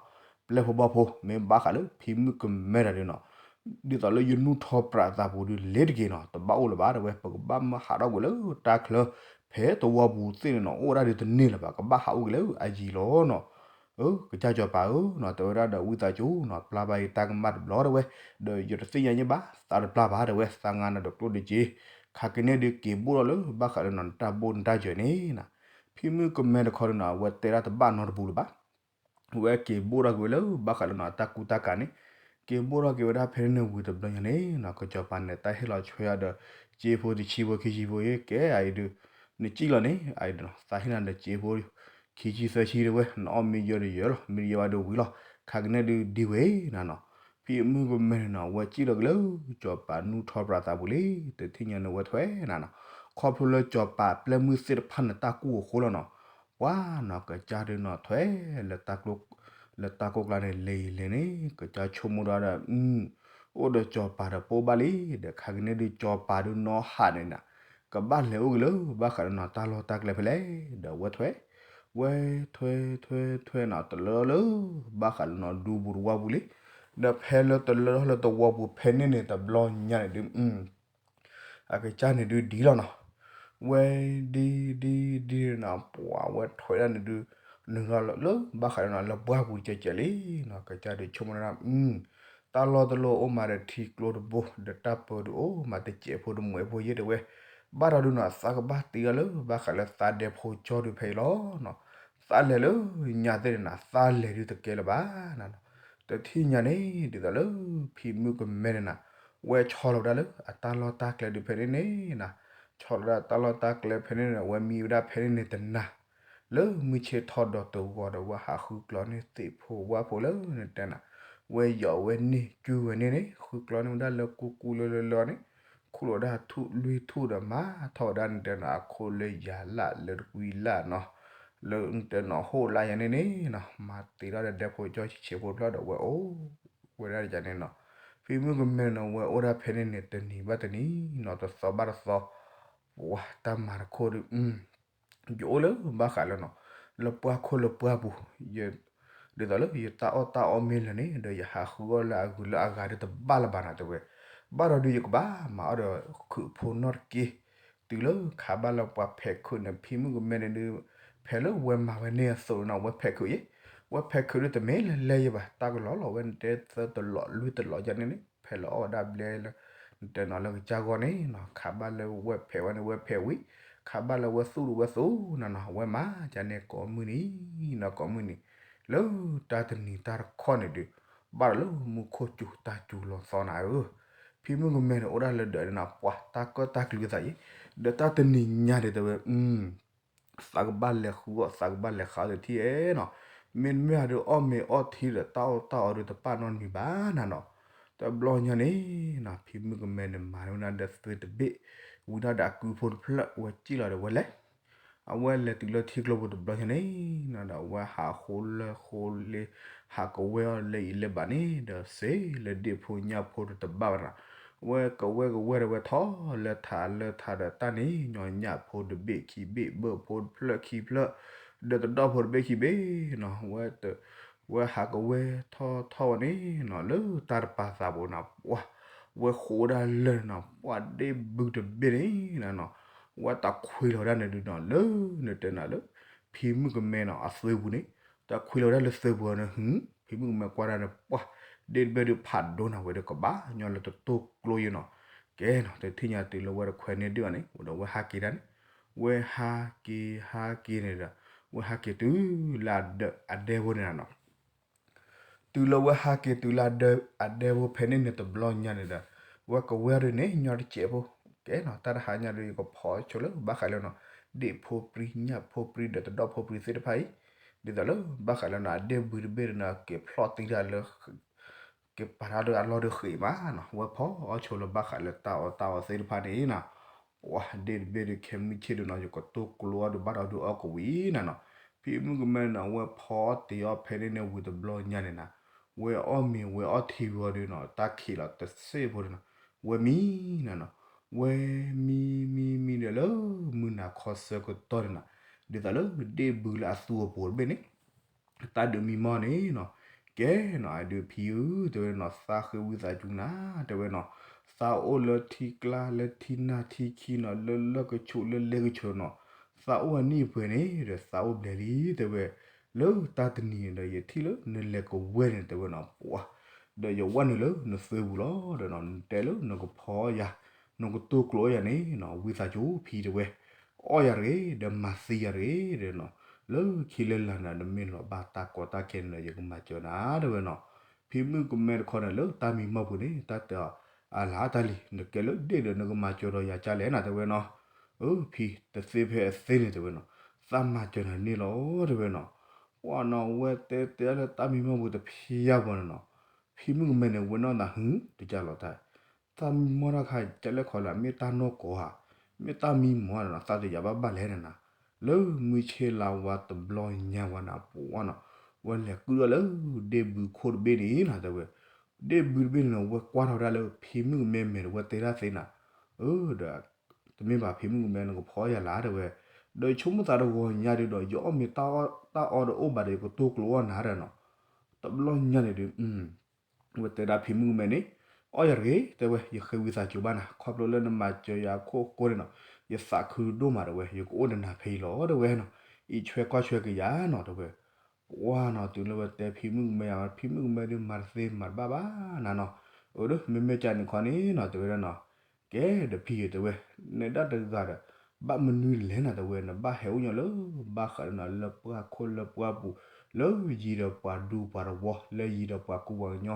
ပျဲၢ်ဖိဘီၣ်ဖိ မ့ၢ်ဘၣ်ဃးလၢဖံမုၣ်ကမဲတၢ်ဒုးနီၤ, ဒ်သိးလၢယနူၢ်ထီၣ်ပြးသးပူၤဒုးလ့ၤတက့ၤနီၤ တဘၣ်အိၣ်လၢၤဘၣ်တဲဝဲ ပကဘၣ်မၢဟးထီၣ်ကွံာ်လၢတၢ်ချၢ ဖဲသဝီပူၤသ့ၣ်န့ၣ်နီၤ အိၣ်ဝဲဒၣ်ဒုးတန့ၢ်လၢၤဘၣ် ကဘၣ်ဟးအိၣ်က့ၤလၢအယံၤလီၤနီၤ အၢ ကစၢ်ကၠီၤပၤဧၢနီၤ တဲဝဲဒၣ်ဒီးဝံသးစူၤနီၤ ပျၢ်ဘၣ်အံၤတၢ်ကမၣ်တဘျီတဲဝဲ, ဒီးယတသ့ၣ်ညါညါဘၣ် သးတပျၢ်ဘၣ်တဲဝဲ သးငါနၤဒီးကျိၣ်ဒုးက့ၤ, ခါကန့ၣ်ဒုးက့ၤဘိၣ်ထီၣ်လၢဘၣ်ဃးလၢနီၤ နတၢ်ဘိၣ်နတၢ်ယၢၤန့ၣ်နီၤ, ဖံမုၣ်ကမဲတခီဒုးနီၤ အဝဲတဲဒၣ်တဘၣ်နီတပူၤလၢၤဘၣ် ဝဲက့ၤဘိၣ်ထီၣ်က့ၤဝဲလၢဘၣ်ဃးလၢနီၤ တၢ်ကူတၢ်ကၤန့ၣ်, က့ၤဘိၣ်ထီၣ်က့ၤဝဲဒၣ်ဖဲန့ၣ်ဝံၤတဘျီညါန့ၣ်နီၤ ကစၢ်ကၠီၤပၤန့ၣ် တၢ်ဟ့ၣ်လီၤဆွဲအီၤဒီး စ့ဖိတဆံဖိခံဆံဖိအံၤ ကဲအံၤဒုး နစံၣ်လီၤန့ၣ် အံၤဒုးနီၤ သးဟ့ၣ်နၤဒီးစ့ဖိ ခံဆံသၢဆံတဲဝဲ နအီၣ်မ့ၢ်ယၢၤဒီးယၢၤလီၤ မ့ၢ်တယၢၤဘၣ်ဒီးဝံၤလီၤ ခါကန့ၣ်ဒုးဒ်ဝဲနၤနီၤ, ဖံမုၣ်ကမဲန့ၣ်နီၤ ဝဲစံၣ်လီၤက့ၤလၢ ကစၢ်ကၠီၤပၤနူၢ်ထီၣ်ပြးသးပူၤလံ တထံၣ်ညါန့ၣ်ဝဲထွဲနၤနီၤ, ခီဖျိလၢကစၢ်ကၠီၤပၤပျဲၢ်မုၢ်သ့ၣ်တဖၣ်န့ၣ်တၢ်ကူၣ်အဃိလီၤနီၤ ပှၤနီၤ ကစၢ်ဒုးနီၤထွဲ လၢတၢ်ကျိ လၢတၢ်ကိၢ်ကျါန့ၣ် လဲၤလဲၤန့ၣ် ကစၢ်ဆိကမိၣ်ဒီး အိၣ်ဒီးကစၢ်ကၠီၤပၤဒီးပိၢ်ဘၣ်လံ ဒီးခါကန့ၣ်ဒုးကစၢ်ကၠီၤပၤဒုးနီၤဟးန့ၣ်နၤ, ကဘၣ်လဲၤအိၣ်က့ၤလၢဘၣ်ဃးလၢနီၤ တၢ်လီၢ်တၢ်ကျဲဖဲလဲၣ် ဒီးဝဲထွဲ ဝဲထွဲထွဲထွဲနီၤ တလၢထီၣ်လၢ ဘၣ်ဃးလၢနီၤ ဒူပူၤတဝီပူၤလံ, ဒီးဖဲလၢတလၢထီၣ်လၢတဝီပူၤဖဲန့ၣ်န့ၣ် တဘျီညါန့ၣ်ဒုး အကစၢ်န့ၣ်ဒုးဒ်လီၤနီၤ, ဝဲဒ်ဒ်ဒ်နီၤ ပှၤဝဲထွဲဒၣ်န့ၣ်ဒုး နုာ်လီၤလၢဘၣ်ဃးလၢနီၤ လၢပှၢ်ပူၤတကဲးကဲးလံနီၤ ကစၢ်ဒုးဆိကမိၣ်ဒၣ် တၢ်လီၢ်တလီၢ်အိၣ်မးဒီးထံကျိတဘိ ဒီးတၢ်ပၢဒုးအိၣ်မးတစဲးဖိတမှဲးဖိယဲၢ်တဲဝဲ, ဘၣ်ဒီးဒုးနီၤ သးကဘၣ်တ့အီၤလၢဘၣ်ဃးလၢသးဒဲဖိကၠီဒုးဖဲအံၤလီၤနီၤ, သးလဲၤလၢညါသ့ၣ်န့ၣ်နၤ သးလဲၤဒုးတကဲလၢၤဘၣ်နၤနီၤ, တထံၣ်ညါန့ၣ် ဒ်သိးလၢ ဖံမုၣ်ကမဲန့ၣ်နၤ ဝဲဆီလီၤဝဲဒၣ်လၢအတၢ်လီၢ်တၢ်ကျဲဒုးဖဲန့ၣ်န့ၣ်နၤ, ဆီလီၤဝဲဒၣ်တၢ်လီၢ်တၢ်ကျဲဖဲန့ၣ်န့ၣ် ဝဲမံဝဲဒၣ်ဖဲန့ၣ်န့ၣ်တနၤ လၢမုၢ်ဆ့ၣ်ထီၣ်ဒီးတဂီၤဒီး ဝဲဟးဃုကျီန့ၢ်သ့ၣ်ဖိဝၣ်ဖိလၢနတဲနၤ, ဝဲယီၤဝဲန့ၢ် ကုဝဲန့ၢ်န့ၣ် ဃုကျီန့ၢ်ဝဲဒၣ်လၢကူကူလၢလၢလၢန့ၣ်, ခူၣ်လီၤဝဲဒၣ်ထူၣ်လွံၢ်ထူၣ်ဒီးမၤထီၣ်ဝဲဒၣ်နတဲနၤ အခိၣ်လၢယၤလၢ်လၢတကွံလၢ်နီၤ, လၢနတဲနၤဟိၣ်လၢယၤန့ၣ်န့ၣ်နီၤ မၤတ့ထီၣ်ဒီးဒဲဖိကၠီဆံးဆံးဖိတဖျၢၣ်ဒီးဝဲအိၣ်ဝဲဒၣ်န့ၣ်နီၤ, ဖံမုၣ်ကမဲန့ၣ် ဝဲအိၣ်ဒၣ်ဖဲန့ၣ်န့ၣ် တနံၤဘၣ်တနံၤနီၤ တသီဘၣ်တသီ, ပှၤတၢ်မၤတခိၣ်ဒီး ယအိၣ်လၢဘၣ်ဃးလၢနီၤ လၢပှၢ်ခိၣ်လၢပှၢ်ပူၤ, ဒ်သိးလၢယတၢ်အီၣ်တၢ်အီမ့ၢ်လၢာ်န့ၣ် ဒီးယဟးဃုအီၣ်လၢအဂုၤလၢအဂၤဒီးတဘၣ်လၢၤဘၣ်နၤတဲဝဲ, ဘၣ်ဒီးဒုးယကဘၣ်မၤအီၣ်ဒီးခုးဖိနီၢ်တက့ၢ်, တုၤလၢခးဘၣ်လၢပှၤဖဲးခုးန့ၣ် ဖံမုၣ်ကမဲန့ၣ်ဒုး ဖဲလၢဝဲမၤဝဲန့ၢ်အသိးနီၤ ဝဲဖဲးခုးယဲ, ဝဲဖဲးခုးဒုးတမ့ၢ်လၢလဲယဲဘၣ် တၢ်ကလီၤလီၤဝဲနတဲသၢတလီးလွံၢ်တလီးယါန့ၣ်န့ၣ် ဖဲးလီၤအီၣ်ဝဲဒၣ်ဘျဲလၢ နတဲနီၤလၢကစၢ်ဂီၢ်န့ၣ်နီၤ ခးဘၣ်လၢဝဲဖဲးဝဲန့ၣ် ဝဲဖဲးဝံၤ, ခးဘၣ်လၢဝဲသူၣ်ဒုးဝဲသူၣ်နီၤနီၤ ဝဲမၤကန့ၣ်ကိးမုၢ်နံၤနီၤ ကိးမုၢ်နံၤ, လၢတၢ်တနံၤတၢ်တခီန့ၣ်ဒုး ဘၣ်ဒီးလၢမူခိၣ်စူၤတၢ်စူၤလီၤသီနၤဧၢ, ဖံမုၣ်ကမဲန့ၣ်အိၣ်ဒၣ်လၢဒၢးန့ၣ်နီၤ ပှၤတၢ်ကၢၣ်တၢ်ကျူသးယံၤ, ဒီးတၢ်တနံၤညါဒုးတဲဝဲ သးကဘၣ်လဲၤဃုအီၣ် သးကဘၣ်လဲၤဃုအီၣ်တထံၣ်ဧဲနီၤ, မ့တမ့ၢ်အဒုးအီၣ်မ့ၤအီထံဒီးတၢ်အီၣ်တၢ်အီဒုးတပာ်နီတမံၤဘၣ်နၤနီၤ, တဘျီညါန့ၣ်နီၤ ဖံမုၣ်ကမဲန့ၣ်မၤဝဲဒၣ်ဒီးသွ့တဘ့ၣ်, ဝံၤဒၣ်ဒီးအကုဖိတဖျၢၣ် ဝဲစံၣ်လီၤဒီးဝဲလဲၤ, အဝဲလဲၤတုၤလၢထံကျိပူၤတဘျီညါန့ၣ်နီၤ ဒီးအဝဲဟးဃိလၢဃိလ့ ဟးကဝဲအီၤလၢအံၤလၢဘၣ်န့ၣ် ဒီးစ့လၢဒ့ၣ်ဖိညၣ်ဖိတဘၣ်ဘၣ်နၤ ဝဲကဝဲကဝဲဒီးဝဲထီၣ်လၢထးလၢထးဒီးတၢ်န့ၣ် ညီညၣ်ဖိတဘ့ၣ်ခံဘ့ၣ် ဘၢၣ်ဖိတဖျၢၣ်ခံဖျၢၣ်, ဒီးတဒီၣ်ဖိတဘ့ၣ်ခံဘ့ၣ်နီၤ, ဝဲဟးကဝဲထီၣ်ထီၣ်ဝဲန့ၣ်နီၤ လၢတၢ်တပာ်သးပူၤနီၤ, ပှၤ ဝဲဃိးဝဲဒၣ်လၢာ်န့ၣ်နီၤ, ပှၤဒ့ၣ်ဘုတဘ့ၣ်န့ၣ်နီၤ, ဝဲတၢ်ခွံလီၤဝဲဒၣ်န့ၣ်ဒုးနီၤ လၢနတဲနၤလၢ ဖံမုၣ်ကမဲနီၤ အသုးပူၤန့ၣ်, တၢ်ခွံလီၤဝဲဒၣ်လၢသုးပူၤန့ၣ် ဟူ, ဖံမုၣ်ကမဲကွၢ်ဒၣ်န့ၣ် ပှၤဒ့ၣ်တဘ့ၣ်ဒုးဖးဒိၣ်နၤဝဲဒီးကဘၣ်ညီလၢတတိၢ်ကျိယဲနီၤ, ကဲနီၤ တထံၣ်ညါတုၤလၢဝဲတခွဲးန့ၢ်ဒံးဘၣ်န့ၣ် ဝဲဒီးဝဲဟးက့ၤတၢ်န့ၣ်, ဝဲဟးက့ၤ ဟးက့ၤန့ၣ်ဒီး ဝဲဟးက့ၤတုၤလၢအဒဲဖိန့ၣ်နီၤ တုၤလၢဝဲဟးက့ၤတုၤလၢအဒဲဖိဖဲန့ၣ်န့ၣ် တဘျီညါန့ၣ်ဒီး ဝဲကဝဲဒုးန့ၣ် ညီတစဲးဖိ, ကဲနီၤ တၢ်တဟါညါဒီး ယကဖီအီၣ်ဆိလၢဘၣ်ဃးလၢနီၤ ဒ့ၣ်ဖိပြံ ညၣ်ဖိပြံ ဒီးတဒီၣ်ဖိပြံသ့ၣ်တဖၣ်အံၤ, ဒ်သိးလၢဘၣ်ဃးလၢနီၤ အဒ့ၣ်ဘုတဘ့ၣ်ဒီးနီၤ က့ၤဖျီၣ်သံတၢ်လၢ က့ၤပာ်တၢ်ဒီးအလီၢ်ဒီးဃံးမးနီၤ, ဝဲဖီအီၣ်ဆိလၢဘၣ်ဃးလၢတၢ်အီၣ်တၢ်အီသ့ၣ်တဖၣ်န့ၣ်နီၤ, ပှၤဒ့ၣ်တဘ့ၣ်ဒုးခဲမုၢ်ဆ့ၣ်ဒုးနီၤ ယကတိၢ်ကျိအီၤဒုးဘၣ်ဒီးဒုးအီၣ်ကဝံၤနၤနီၤ, ဖံမုၣ်ကမဲနီၤ ဝဲဖီအီၣ်တ့ၤအီၣ်ဖဲန့ၣ်န့ၣ်ဝံၤတဘျီညါန့ၣ်နီၤ, ဝဲအီၣ်မ့ၤဝဲအီၣ်ထံဝံၤအီၤဒုးနီၤ တၢ်ခံးလီၤတစ့ၢ်ဖိန့ၣ်နီၤ, ဝဲမံနၤနီၤ, ဝဲမံမံမံဒီးလၢမုၢ်နၤခီဆၢကတီၢ်န့ၣ်နီၤ, ဒ်သိးလၢဒ့ၣ်ဘုလၢအသူအပူၤတဘ့ၣ်န့ၣ် တၢ်ဒုးမံမီၢ်န့ၣ်နီၤ, ကဲနီၤ အဒုးဖံဧၢ တဲဝဲနီၤ သးဃ့ဝံသးစူၤနၤ တဲဝဲနီၤ, သးအိၣ်လၢထံကျါလၢထံနၢ်ထံခံနီၤ လၢလၢကဆိးလၢလဲကဆိးနီၤ, သးအိၣ်အနံၣ်အပှဲၤန့ၣ်ဒီး သးအိၣ်ဘျဲၣ်လံ တဲဝဲ, လၢတၢ်တနံၤန့ၣ်ဒီး ယထံၣ်လၢနလဲၤကဝဲန့ၣ် တဲဝဲနီၤ ပှၤ ဒီးယဝဲနုာ်လၢနသုးပူၤလီၤ ဒီးနီၤ နတဲလၢနကဖီယၤ နကတိၢ်ကျိးယၤန့ၣ်နီၤ ဝံသးစူၤဖံတဲဝဲ, အီၣ်ယၤတဂ့ၤ ဒီးမၤသံယၤတဂ့ၤ ဒီးနီၤ လၢခံလၢလာ်န့ၣ် နမ့ၢ်လီၤဘၣ်တၢ်ကီတၢ်ခဲန့ၣ်ဒီး ယကမၤစၢၤနၤ တဲဝဲနီၤ, ဖံမုၣ်ကမဲတခီန့ၣ် လၢတၢ်မံမီၢ်ပူၤန့ၣ် တၢ်တဲအီၤ အလၤတၢ်လံ နကဲလၢဒ့ၣ်ဒီး နကမၤစၢၤဒီးယၤကၢ်လဲၣ်နၤ တဲဝဲနီၤ, အၢ ဖံ တသ့ဖဲအသ့န့ၣ် တဲဝဲနီၤ, သးမၤစၢၤနၤန့ၣ်လီၤ တဲဝဲနီၤ, ပှၤနီၤ ဝဲတဲတဲလၢတၢ်မံမီၢ်ပူၤတဖျၢၣ်ဘၣ်န့ၣ်နီၤ, ဖံမုၣ်ကမဲန့ၣ် ဝဲနီၢ်သးဟူ တကၢ်လီၤတၢ် သးမံမီၢ်တၢ်ခါ ကလဲၣ်ခီလၢ မ့ၢ်တၢ်နီၢ်ကီၢ်ဧါ, မ့ၢ်တၢ်မံမီၢ်နီၤ သးတယာ်ဘၣ်ဘၣ်လဲၣ်န့ၣ်နၤ, လၢမုၢ်ဆ့လါဝါတဘျီညါဝဲန့ၣ် ပှၤနီၤ, ဝဲလဲၤကုၢ်ထီၣ်လၢ ဒ့ၣ်ဘုခိၣ်တဘ့ၣ်န့ၣ်နီၤ တဲဝဲ, ဒ့ၣ်ဘုတဘ့ၣ်န့ၣ်နီၤ ဝဲကွၢ်ထီၣ်ဝဲဒၣ်လၢ ဖံမုၣ်ကမဲမဲာ်ဒီး ဝဲတဲဒၣ်သ့နၤ, အၢ ဒီး တမ့ၢ်ဘၣ် ဖံမုၣ်ကမဲ နကဖီယၤလၢ် တဲဝဲ, ဒီးယဆိကမိၣ်သးတဂီၤညါဒုးဒီး ယအီၣ်မ့ၤတၢ်အီၣ်တအိၣ်ဘၣ်ဒီး ယကတိၢ်ကျိးအီၣ်နၤဒီးနီၤ, တဘျီညါန့ၣ်ဒုး ဝဲတဲဒၣ်ဖံမုၣ်ကမဲန့ၣ်, အီၣ်ယၤတဂ့ၤ တဲဝဲ ယဃ့ဝံသးစူၤဘၣ်နၤ ခီဖျိလၢနမၤစၢၤယၤအခိၣ်ဃိန့ၣ်နီၤ, ယသးခုဒိၣ်မး တဲဝဲ ယကအိၣ်ဒီးနၤဖဲအံၤလီၤ တဲဝဲနီၤ, အံးဆွဲကွၢ်ဆွဲကယၤနီၤ တဲဝဲ, ပှၤနီၤ တုၤလၢဝဲတဲဖံမုၣ်ကမဲယၤ ဖံမုၣ်ကမဲဒုးမၤတသ့မၤတဘၣ်ဘၣ်နၤနီၤ, အၢ ဒီးမ့မ့ၢ်ကန့ၣ်ခီန့ၣ်နီၤ တဲဝဲဒၣ်နီၤ, ကဲဒီးဖံဧၢ တဲဝဲ, နဒၣ်တဂၤဒီး ဘၣ်မနုၤလဲၣ်နၤ တဲဝဲ နဘၣ်ဟဲအိၣ်ညီလၢ ဘၣ်ဃးဒီးနီၤ လၢပှၢ်ခိၣ်လၢပှၢ်ပူၤ လၢယံၤဒီးပှၤဒူပှၤတဝီ လၢယံၤဒီးပှၤကူပှၤကညီ,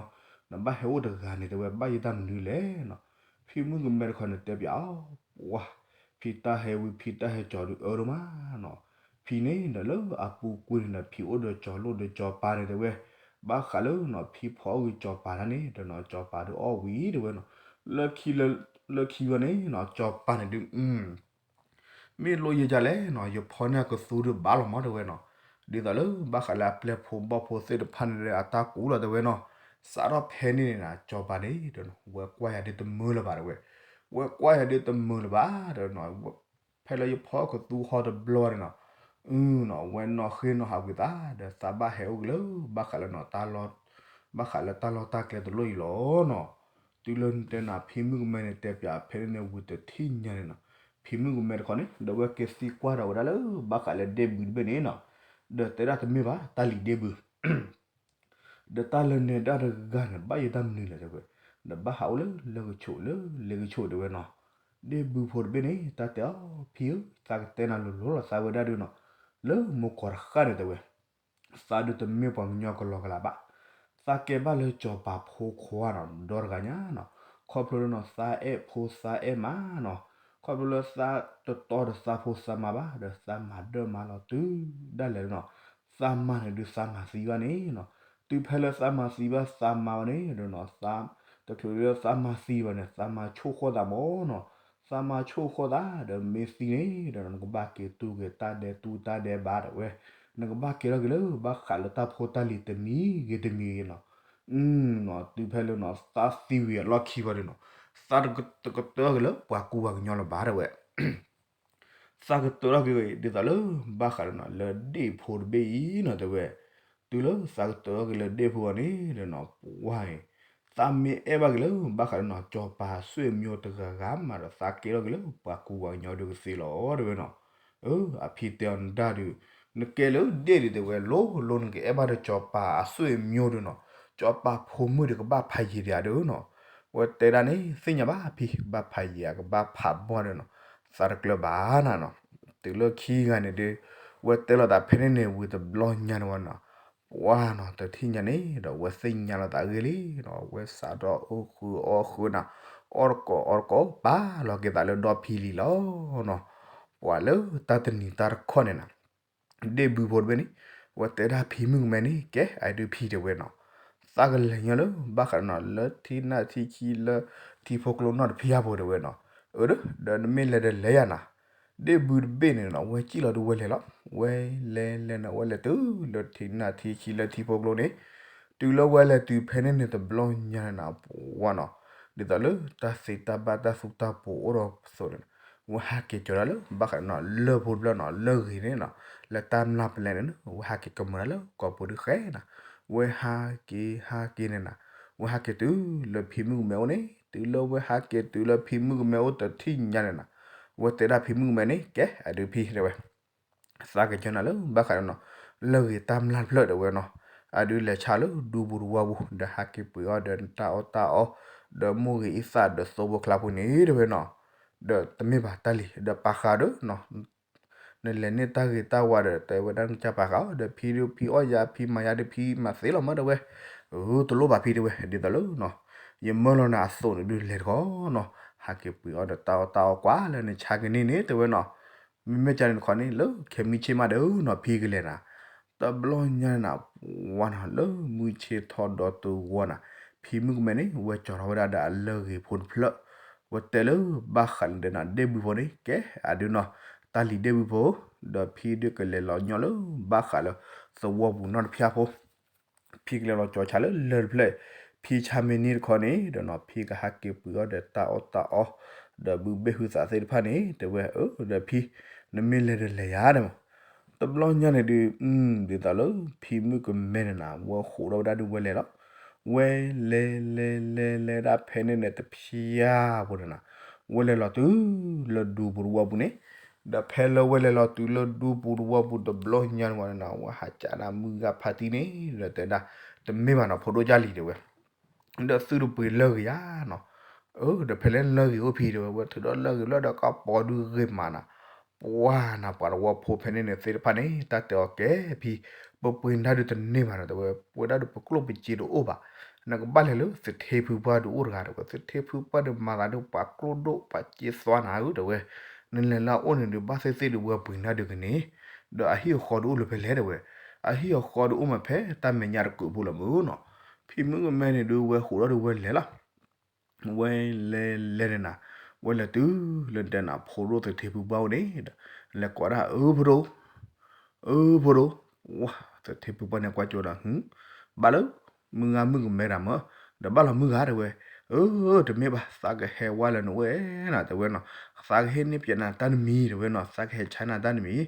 နဘၣ်ဟဲအိၣ်တဂၤန့ၣ် တဲဝဲ ဘၣ်ယတၢ်မနုၤလဲၣ်နီၤ, ဖံမုၣ်ကမဲတခီန့ၣ်တဲပၠးအီၤ, ပှၤ ဖံတၢ်ဟဲဝံၤ ဖံတၢ်ဟဲကၠီၤဒုးအၢဒိၣ်မးနီၤ, ဖံန့ၣ်ဒီးလၢအပူၤကွံာ်န့ၣ်ဒီး ဖံအိၣ်ဒီးကၠီၤလိၣ်ဒီးကၠီၤပၤန့ၣ် တဲဝဲ, ဘၣ်ဃးလၢနီၤ ဖံဖီအီၣ်ဂ့ၤကၠီၤပၤတၢ်န့ၣ် ဒီးနီၤ ကၠီၤပၤဒုးအီၣ်ဝံၤ တဲဝဲနီၤ, လၢခံဝံၤန့ၣ်နီၤ ကၠီၤပၤန့ၣ်ဒုး မ့ၢ်လိၣ်ယဲဒ်လဲၣ်နီၤ ယဖီန့ၢ်အကသူဒုးဘၣ်လီၤမး တဲဝဲနီၤ, ဒ်သိးလၢဘၣ်ဃးလၢအပျဲၢ်ဖိဘီၣ်ဖိသ့ၣ်တဖၣ်န့ၣ်ဒီး အတၢ်ကူလီၤ တဲဝဲနီၤ, စးထီၣ်ဖဲန့ၣ်န့ၣ်နီၤ ကၠီၤပၤန့ၣ်ဒီးနီၤ ဝဲကွၢ်ယၤဒုးတမုာ်လၢၤဘၣ် တဲဝဲ, ဝဲကွၢ်ယၤဒုးတမုာ်လၢၤဘၣ် တဲဝဲနီၤ, ဖဲလၢယဖီအီၣ်ကသူဟီတဘျီန့ၣ်နီၤ, အနီၤ ဝဲနီၣ်ဃ့နီၣ်ဟးကွံာ်သး ဒီးသးဘၣ်ဟဲအိၣ်က့ၤလၢ ဘၣ်ဃးလၢနီၤ တၢ်လီၢ် ဘၣ်ဃးလၢတၢ်လီၢ်တၢ်ကျဲတလိၣ်အံၤလီၤနီၤ, တုၤလၢနတဲနၤ ဖံမုၣ်ကမဲန့ၣ် တဲပၠးဖဲန့ၣ်န့ၣ် ဝံၤတထံၣ်ညါန့ၣ်နီၤ, ဖံမုၣ်ကမဲတခီန့ၣ် ဒီးဝဲက့ၤသံကွၢ်ဒီးဝဲဒၣ်လၢ ဘၣ်ဃးလၢဒ့ၣ်ဘုတဘ့ၣ်န့ၣ်နီၤ, ဒီးတဲဒၣ်တမ့ၢ်ဘၣ် တၢ်လံၤဒ့ၣ်ဘု ဒီးတၢ်လၢနဒၣ်တဂၤန့ၣ် ဘၣ်ယတၢ်မနုၤလဲၣ် တဲဝဲ, နဘၣ်ဟးအိၣ်လၢလၢကဆိးလၢလဲကဆိး တဲဝဲနီၤ, ဒ့ၣ်ဘုဖိတဘ့ၣ်န့ၣ် တၢ်တဲအီၤ ဖံဧၢ သးကတဲနၤလိၤလိၤလီၤ သးဝဲဒၣ်ဒုးနီၤ, လၢမိၢ်ကီၢ်တဃၣ်န့ၣ် တဲဝဲ သးဒုးတမ့ၢ်ပှၤကညီကလီကလးဘၣ်, သးကဲဘၣ်လၢကၠီၤပၤဖိခွါနီၤ ဒီတဂၤညါနီၤ, ခီဖျိလၢနီၤ သးအဲၣ်ဖိသးအဲၣ်မါနီၤ, ခီဖျိလၢသးတတီဒီးသးဖိသးမါဘၣ် ဒီးသးမၤဒၢၣ်မါလီၤတုၤဒၣ်လဲာ်နီၤ, သးမါန့ၣ်ဒုးသးမၤသံဘၣ်န့ၣ်နီၤ, တုၤဖဲလၢသးမၤသံဘၣ်သးမါဘၣ်န့ၣ်ဒီးနီၤ သး တချုးလၢသးမၤသံဘၣ်န့ၣ် သးမၤဆိၣ်ဃီသးမၢ်နီၤ, သးမၤဆိၣ်ဃီသး ဒီးမ့ၢ်သံန့ၣ်ဒီး နကဘၣ်က့ၤတူၢ်က့ၤတၢ်ဒဲးတူၢ်တၢ်ဒဲးဘၣ် တဲဝဲ, နကဘၣ်ကဲထီၣ်က့ၤလၢ ဘၣ်ဃးလၢတၢ်ဖိတၢ်လံၤတမံၤဂ့ၤတမံၤဂ့ၤနီၤ, နီၤ တုၤဖဲလၢနီၤ သးသံဝံၤအလီၢ်ခံဘၣ်ဒီးနီၤ သးတကတၢၢ်က့ၤလၢပှၤကူပှၤကညီလၢၤဘၣ် တဲဝဲ သးကတၢၢ်ထီၣ်က့ၤ ဒ်သိးလၢ ဘၣ်ဃးဒီးနီၤ လၢဒ့ၣ်ဖိတဘ့ၣ်အံၤနီၤ တဲဝဲ, တုၤလၢသးကတၢၢ်ထီၣ်က့ၤလၢဒ့ၣ်ဖိအံၤန့ၣ်ဒီးနီၤ ပှၤအံၤ သးမ့ၢ်အဲၣ်ဘၣ်က့ၤလၢ ဘၣ်ဃးဒီးနီၤ စီၤပၤအဆွေမျိုးတဂၤဂၤမးဒီး သးကဲထီၣ်က့ၤလၢပှၤကူပှၤကညီဒုးကသ့လီၤ တဲဝဲနီၤ. အၢ အဖံတဲအီၤ နဒါဒုး နကဲလၢဒ့ၣ်ဒုး တဲဝဲ လိၤလိၤ နကအဲၣ်ဘၣ်ဒီးစီၤပၤအဆွေမျိုးဒုးနီၤ, စီၤပၤဖိမုၣ်ဒီးကဘၣ်ဖးယံၤဒံးဧါဒုးနီၤ. ဝဲတဲဒၣ်န့ၣ် သ့ၣ်ညါဘၣ်ဖံ ကဘၣ်ဖးယံၤဧါ ကဘၣ်ဖးဘီၣ်ဒုးနီၤ, သးတကျၢၤဘၣ်နၤနီၤ. တုၤလၢခံဂၤန့ၣ်ဒုး ဝဲတဲလိာ်သးဖဲန့ၣ်န့ၣ် ဝံၤတဘျီညါန့ၣ်ဝဲနီၤ ပှၤနီၤ တထံၣ်ညါန့ၣ်ဒီး ဝဲသ့ၣ်ညါလီၤသးအဂ့ၢ်လံနီၤ, ဝဲစးထီၣ်အိၣ်ဃုအီၣ်ဃုနၤ, အီၣ်တကိးအီတကိး ပာ်လီၤက့ၤသးလၢဒီဖံလံလီၤနီၤ. ပှၤလၢတၢ်တနံၤတၢ်တခီန့ၣ်နၤ ဒ့ၣ်ဘုဖိတဘ့ၣ်န့ၣ် ဝဲတဲဒၣ်ဖံမုၣ်ကမဲန့ၣ် ကဲ အဒုးဖံတဲဝဲနီၤ, သးကလဲၤညီလၢ ဘၣ်ဃးနီၤ လၢထံနၢ်ထံခံလၢထံဖိကျိနီၢ်တဖံဧါဖိတဲဝဲနီၤ. အၢ ဒီးနမ့ၢ်လဲၤဒီးလဲၤယၤနၤ, ဒ့ၣ်ဘုတဘ့ၣ်န့ၣ်နီၤ ဝဲစံၣ်လီၤဒုးဝဲလဲၤလီၤ, ဝဲလဲၤလဲၤန့ၣ် ဝဲလဲၤတုၤလၢထံနၢ်ထံခံလၢထံဖိကျိန့ၣ်, တုၤလၢဝဲလဲၤတုၤဖဲန့ၣ်န့ၣ်တဘျီညါန့ၣ်နၤ ပှၤနီၤ, ဒ်သိးလၢတၢ်သ့တၢ်ဘၣ်တၢ်သူတၢ်ပှိၤအိၣ်ဒီးပသိးန့ၣ်, ဝဲဟးက့ၤကၠီၤဒၣ်လၢ ဘၣ်ဃးနီၤ လၢၢ်ဖိတဖျၢၣ်နီၤ လၢၢ်ဂ့ၤန့ၣ်နီၤ, လၢတၢ်မျၢ်ပလဲန့ၣ် ဝဲဟးက့ၤကမၢဒၣ်လၢကိာ်ပူၤဒုးဃဲနၤ, ဝဲဟးက့ၤဟးက့ၤန့ၣ်နၤ, ဝဲဟးက့ၤတုၤလၢဖံမုၣ်ကမဲအိၣ်န့ၣ်, တုၤလၢဝဲဟးက့ၤတုၤလၢဖံမုၣ်ကမဲအိၣ်တထံၣ်ညါန့ၣ်နၤ, ဝဲတဲဒၣ်ဖံမုၣ်ကမဲန့ၣ် ကဲ အဒုးဖံတဲဝဲ သးကညီနၤလၢ ဘၣ်ဃးဒီးနီၤ လၢၢ်ဂ့ၤတၢ်မျၢ်တဖျၢၣ်တဲဝဲနီၤ, အဒုးလဲၤဆါလၢဒူပူၤတဝီပူၤ ဒီးဟးက့ၤပှ့ၤအီၣ်ဒီးတၢ်အီၣ်တၢ်အီ, ဒီးမိၢ်ဂ့ၤအံသၣ်ဒီးသိဖိကျါပူၤန့ၣ်တဲဝဲနီၤ, ဒီးတမ့ၢ်ဘၣ်တၢ်လံၤ ဒီးပာ်ဃာ်ဒီးနီၤ နလဲၤန့ၢ်တၢ်ဂ့ၤတၢ်ဝါဒီး တဲဝဲဒၣ်နကစၢ်ပာ်ဃာ်အီၤ ဒီးဖံဒုးဖံအီၣ်ယၤ ဖံမၤယၤဒီးဖံမၤသ့လီၤမးတဲဝဲ, အၢ တလိၣ်ဘၣ်ဖံတဲဝဲ, ဒ်သိးလၢနီၤ ယမၢလီၤနၤအသိးန့ၣ်ဒုးလဲၤတခီနီၤ, ဟးက့ၤပှ့ၤအီၣ်ဒီးတၢ်အီၣ်တၢ်အီကွၢ်လၢနဆါကန့ၢ်န့ၣ်တဲဝဲနီၤ, မ့မ့ၢ်ကန့ၣ်တခီန့ၣ် လၢခဲမုၢ်ဆ့ၣ်မးဒီးနီၤ ဖံကလဲၤနၤ, တဘျီညါန့ၣ်နၤ ပှၤနီၤ လၢမုၢ်ဆ့ၣ်ထီၣ်ဒီးတဝီနၤ, ဖံမုၣ်ကမဲန့ၣ် ဝဲကၠီၤထီၣ်ဝဲဒၣ်ဒီးအလၢၢ်ဂ့ၤဖိတဖျၢၣ်, ဝဲတဲလၢ ဘၣ်ဃးလၢဒဲးနၤ ဒ့ၣ်ဘုဖိန့ၣ် ကဲ အဒုးနီၤ တၢ်လံၤဒ့ၣ်ဘုဖိ, ဒီးဖံဒုးကလဲၤလီၤညီလၢ ဘၣ်ဃးလၢ သဝီပူၤနီတဖျၢၣ်ဖိ ဖံကလဲၤလီၤကၠီၤဆါလၢလၢၢ်တဖျၢၣ်, ဖံဆါမ့ၢ်န့ၢ်တခီန့ၣ်ဒီးနီၤ ဖံကဟးက့ၤပှ့ၤအီၣ်ဒီးတၢ်အီၣ်တၢ်အီ, ဒီးဘုဘ့ၣ်ဟုသးသ့ၣ်တဖၣ်န့ၣ် တဲဝဲ အၢ ဒီးဖံ နမ့ၢ်လဲၤဒီးလဲၤယၤဒီးမး, တဘျီညါန့ၣ်ဒုး ဒ်သိးလၢ ဖံမုၣ်ကမဲန့ၣ်နၤ ဝဲဃိးဒီးဝဲဒၣ်ဒုးဝဲလဲၤလီၤ, ဝဲလဲၤလဲၤလဲၤလဲၤဒၣ်ဖဲန့ၣ်န့ၣ် တဖျၢၣ်ဖိန့ၣ်နၤ, ဝဲလဲၤလီၤတုၤလၢဒူပူၤတဝီပူၤန့ၣ်, ဒီးဖဲလၢဝဲလဲၤလီၤတုၤလၢဒူပူၤတဝီပူၤတဘျီညါန့ၣ်ဝဲန့ၣ်နၤ ဝဲဟးကးဒၣ်မုၢ်ဂၤဖါတံၢ်န့ၣ် ဒီးတဲဒၣ် တမ့ၢ်ဘၣ်နီၤ ဖိဒိၣ်ကၢ်လံၤတဲဝဲ ဒီးသုတပှ့ၤလၢၢ်ဂ့ၤဧါနီၤ, အၢ ဒီးဖဲလဲၣ်လၢၢ်ဂ့ၤအိၣ်ဖံတဲဝဲ ဝဲထုးဒီးလၢၢ်ဂ့ၤလၢၢ်ဒီးကီၢ်ပီဒုးဂ့ၤမးနၤ, ပှၤနၤ ပှၤတဝီဖိဖဲန့ၣ်န့ၣ်သ့ၣ်တဖၣ်န့ၣ် တၢ်တဲအီၤကဲဖံ, ပပှ့ၤနၤဒုးတန့ၢ်ဘၣ်နီၤ တဲဝဲ ပဝဲဒၣ်ဒုးပကျိၣ်ပစ့တအိၣ်ဘၣ်, နကဘၣ်လဲၤလၢသထ့ဖုပှၢ်ဒုးအိၣ်တဂၤတဲဝဲ သထ့ဖုပှၢ်ဒုးမၤသးဒုးပှၤကျိၣ်ဒိၣ်ပှၤစ့သွါနၤဧၢတဲဝဲ, နလဲၤလၢအအိၣ်န့ၣ်ဒုးဘၣ်သ့ၣ်သ့ၣ်ဒုးဝဲပှ့ၤနၤဒုးကန့ၢ်, ဒီးအဟံၣ်အဃီဒုးအိၣ်လၢဖဲလဲၣ်တဲဝဲ, အဟံၣ်အဃီဒုးအိၣ်မးဖဲတၢ်မဲာ်ညါတကုးဖိလီၤမုၢ်နီၤ, ဖံမုၣ်ကမဲန့ၣ်ဒုးဝဲဃိးဒီးဒုးဝဲလဲၤလီၤ ဝဲလဲၤလဲၤန့ၣ်နၤ, ဝဲလဲၤတုၤလၢဒဲးနၤ ဖိဒိၣ်သထ့ဖုပှၢ်အိၣ်န့ၣ်ဒီး, လဲၤကိးဒၣ်အၢဖိဒိၣ်, အၢဖိဒိၣ်, ဝဲ သထ့ဖုပှၢ်န့ၣ်ကွၢ်ကၠိဒီး ဘၣ်လၢ မုၢ်ဂၤမုၢ်ကမဲတၢ်မး, ဒီးဘၣ်လီၤမုၢ်ဂၤတဲဝဲ, အၢ တမ့ၢ်ဘၣ် သးကဟဲဝဲလၢနအိၣ်နီၤတဲဝဲနီၤ, သးကဟဲန့ၢ်ပျဲနၤတၢ်တမံၤတဲဝဲနီၤ, သးကဟဲဆါနၤတၢ်တမံၤ,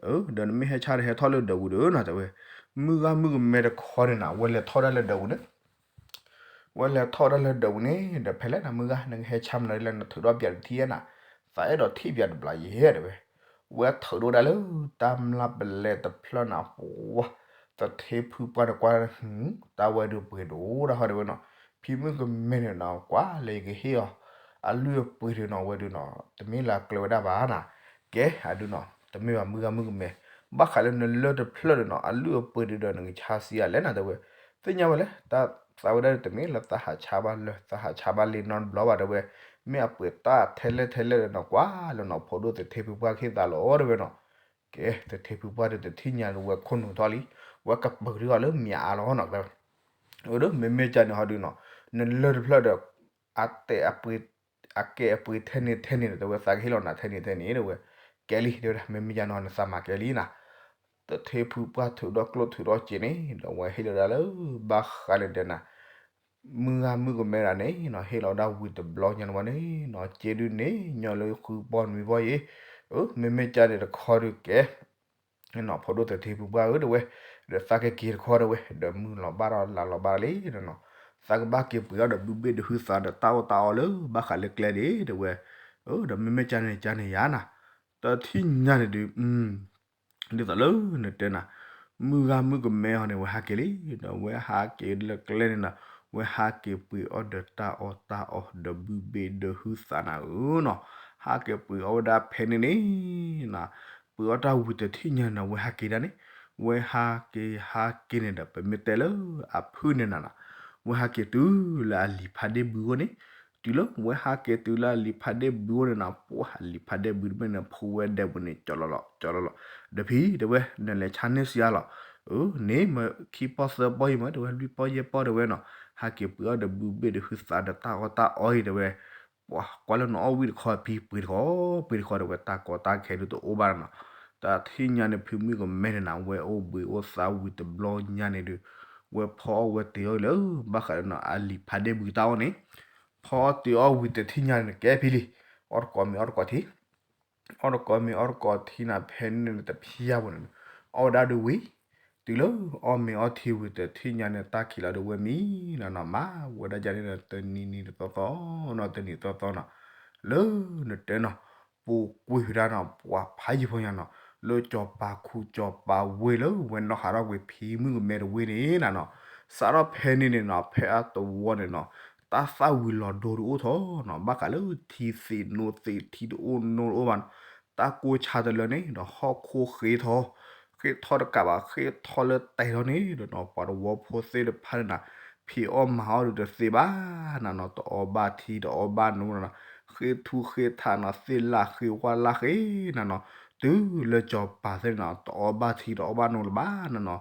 အၢ ဒီးနမ့ၢ်ဟဲဆါဒီးဟဲထီၣ်လၢဒၢးပူၤဒီးနီၤတဲဝဲ, မုၢ်ဂၤမုၢ်ကမဲတခီန့ၣ်နၤ ဝဲလဲၤထီၣ်ဒၣ်လၢဒၢးပူၤန့ၣ် ဝဲလဲၤထီၣ်ဒၣ်လၢဒၢးပူၤန့ၣ် ဒီးဖဲလဲၣ်နၤ မုၢ်ဂၤ နကဟဲဆါမနုၤလဲၣ် နထုးထီၣ်ပျးတထံၣ်ဧါနၤ, သးအဲၣ်ဒိးထံၣ်ပျးတဘျီယဲၢ်တဲဝဲ, ဝဲထုးဒိၣ်ဒၣ်လၢတၢ်မျၢ်ပလဲတဖျၢၣ်နၤ ပှၤ သထ့ဖုပှၢ်ဒီးကွၢ် တၢ်ဝဲဒုးပှ့ၤဒိၣ်ဒၣ်ဟီတဲဝဲနီၤ, ဖံမုၣ်ကမဲန့ၣ်နၤ ကွၢ်လၢယကဟ့ၣ်အီၤ အလုၢ်အပှ့ၤဒုးနီၤ ဝဲဒုးနီၤ တမ့ၢ်လၢကျၢၤဝဲဒၣ်ဘၣ်နၤ, ကဲ အဒုးနီၤ တမ့ၢ်ဘၣ်မုၢ်ဂၤမုၢ်ကမဲ, ဘၣ်ဃးလၢနလၢၢ်တဖျၢၣ်ဒီးနီၤ အလုၢ်အပှ့ၤဒုးဒီး နကဆါဆံးအါလဲၣ်နၤတဲဝဲ, သ့ၣ်ညါဝဲလဲၣ် တၢ်သးဝဲဒၣ်ဒုး တမ့ၢ်လၢသးဟးဆါဘၣ်လၢ သးဟးဆါဘၣ်လံနီတဘျီဘၣ်တဲဝဲ, မ့ၢ်အပှ့ၤတၢ်ထဲလဲၣ်ထဲလဲၣ်ဒီးနီၤ ကွၢ်လၢနီၤ ဖိဒိၣ်သထ့ဖုပှၢ်ကဟ့ၣ်သးလီၤတဲဝဲနီၤ, ကဲ သထ့ဖုပှၢ်ဒုးတထံၣ်ညါလၢဝဲခိၣ်နူာ်ထီၣ်လံ, ဝဲကပၢၤဒုးအီၤလၢမၠးအါလီၤနီၤ, အၢ မ့မ့ၢ်ကန့ၣ်ဟီဒုးနီၤ နလၢၢ်တဖျၢၣ်ဒီး အတဲ အကဲအပှ့ၤထဲန့ၣ်ထဲန့ၣ်ဒီး တဲဝဲသးကဟ့ၣ်လီၤနၤထဲန့ၣ်ထဲန့ၣ်တဲဝဲ, ကဲလံ တဲဝဲဒၣ် မ့မ့ၢ်ယၤနီၤ နသးမၤကဲလံနၤ, သထ့ဖုပှၢ်ထုးထီၣ်ကျိၣ်ထုးထီၣ်စ့န့ၣ် ဒီးဝဲဟ့ၣ်လီၤဒၣ်လၢ ဘၣ်ဃးလၢဒဲးနၤ မုၢ်ဂၤမုၢ်ကမဲဒၣ်န့ၣ်နီၤ ဟ့ၣ်လီၤဒၣ်ဝံၤတဘျီညါန့ၣ်ဝဲန့ၣ်နီၤ စ့ဒုးန့ၣ် ညီလၢဃုဘီနွံဘီယဲၢ်, အၢ မ့မ့ၢ်ကန့ၣ်တခီဒုးကဲ နီၤ ဖိဒိၣ်သထ့ဖုပှၢ်ဧၢ တဲဝဲ, ဒီးသးကက့ၤတခီတဲဝဲ ဒီးမုၢ်လီၤဘၣ်ဒီးလါလီၤဘၣ်လံနီၤ, သးကဘၣ်က့ၤပှ့ၤအီၣ်ဒီးဘုဘ့ၣ်ဒီးဟုသးဒီးတၢ်အီၣ်တၢ်အီလၢဘၣ်ဃးလၢကျဲဒၣ် တဲဝဲ, ဒီးမ့မ့ၢ်ကန့ၣ်ကန့ၣ်ယၤနၤ, တထံၣ်ညါန့ၣ်ဒုး ဒ်သိးလၢနတဲနၤ, မုၢ်ဂၤမုၢ်ကမဲဟီန့ၣ် ဝဲဟးက့ၤလံ, ဒီးဝဲဟးက့ၤလၢကျဲန့ၣ်နၤ, ဝဲဟးက့ၤပှ့ၤအီၣ်ဒီးတၢ်အီၣ်တၢ်အီဒီးဘုဘ့ၣ်ဒီးဟုသးနၤဧၢနီၤ, ဟးက့ၤပှ့ၤအီၣ်ဝဲဒၣ်ဖဲန့ၣ်န့ၣ်နၤ, ပှ့ၤအီၣ်တၢ်ဝံၤတထံၣ်ညါန့ၣ် ဝဲဟးက့ၤဒၣ်န့ၣ်, ဝဲဟးက့ၤဟးက့ၤန့ၣ်ဒီး ပမ့ၢ်တဲလၢအဖုၣ်န့ၣ်နၤနၤ, ဝဲဟးက့ၤတုၤလၢအလံာ်ဖးဒ့ၣ်ဘုအအိၣ်န့ၣ်, တုၤလၢဝဲဟးက့ၤတုၤလၢအလံာ်ဖးဒ့ၣ်ဘုအအိၣ်န့ၣ်နၤ, ပှၤအလံာ်ဖးဒ့ၣ်ဘုတဘ့ၣ်န့ၣ် ဖူဝဲဒဲပူၤန့ၣ် ကၠီလီၤလီၤ ကၠီလီၤလီၤ, ဒီးဖံတဲဝဲ နလဲၤဆါန့ၢ်စှၤလီၤ, န့ၣ်မ့ၢ်ခံပီၢ်သၢပီၢ်အံၤမ့ၢ်တဲဝဲ လွံၢ်ပီၢ်ယဲၢ်ပီၢ်တဲဝဲနီၤ, ဟးက့ၤပှ့ၤအီၣ်ဒီးဘုဘ့ၣ်ဒီးဟုသးဒီးတၢ်အီၣ်တၢ်အီအံၤတဲဝဲ, ပှၤကွၢ်လၢနအီၣ်ဝံၣ်တခီဖံပှ့ၤတခီ, ပှ့ၤတခီတဲဝဲ တၢ်ကီတၢ်ခဲဒုးတအိၣ်ဘၣ်နီၤ, တၢ်ထံၣ်ညါန့ၣ် ဖုမုၣ်ကမဲန့ၣ်နၤ ဝဲအိၣ်ဘှံးအိၣ်သါဝံၤတဘျီညါန့ၣ်ဒုး, ဝဲဖီအီၣ်ဝဲတ့ၤအီၣ်လၢ ဘၣ်ဃးဒီးနီၤ အလံာ်ဖးဒ့ၣ်ဘုတၢ်အီၣ်န့ၣ်, ဖီအီၣ်တ့ၤအီၣ်ဝံၤတထံၣ်ညါန့ၣ် ကဲဖံလံ, အီၣ်တကိးမ့ၤအီၣ်တကိးထံ အီၣ်တကိးမ့ၤအီၣ်တကိးထံနၤ ဖဲန့ၣ်န့ၣ်တဖျၢၣ်ပူၤန့ၣ်, အီၣ်ဝဲဒၣ်ဒုးဝံၤ, တုၤလၢအီၣ်မ့ၤအီၣ်ထံဝံၤတထံၣ်ညါန့ၣ် တၢ်ခံးလီၤဒုးဝဲမံနီၤနီၤ မၤဝဲဒၣ်ယၤန့ၣ် တနံၤနံၤတသီသီနီၤ တနံၤသီသီနီၤ, လၢနတဲနီၤ, ပူၤကွံာ်ဝဲဒၣ်နီၤ ပှၤဖးယံၤဖိညါနီၤ, လၢစီၤပၤခူစီၤပၤဝ့ၢ်လၢဝဲနီၣ်ဟးထီၣ်ကွံာ်ဖံမုၣ်ကမဲတဝ့ၢ်န့ၣ်နၤနီၤ, စးထီၣ်ဖဲန့ၣ်န့ၣ်နီၤ ဖဲအသဝီန့ၣ်နီၤ, တၢ်သၣ်ဝံၤလီၤဒိဒုးအိၣ်ထီၣ်နီၤ ဘၣ်ဃးလၢထံသ့ၣ်နိသ့ၣ်ထံတအိၣ်နိတအိၣ်ဘၣ်နီၤ, တၢ်ကိၢ်ဆါတလၢန့ၣ်ဒီးဟီၣ်ခိၣ်ဃ့ထီၣ်, ဃ့ထီၣ်တကးဘၣ် ဃ့ထီၣ်လၢတဲာ်ထီၣ်န့ၣ်ဒီးနီၤ ပှၤသဝီဖိသ့ၣ်တဖၣ်န့ၣ်နၤ, ဖံးအီၣ်မၤအီၣ်ဒုးတသ့ဘၣ်နၤနီၤ တအီၣ်ဘၣ်ထံတအီၣ်ဘၣ်နိနၤနီၤ, ဃ့ထူဃ့ထးနီၤ သ့ၣ်လၣ်ဃ့ဝၣ်လၣ်ဃ့နၤနီၤ, တုၤလၢစီၤပၤသ့ၣ်န့ၣ်နီၤ တအီၣ်ဘၣ်ထံတအီၣ်ဘၣ်နိလၢၤဘၣ်နၤနီၤ,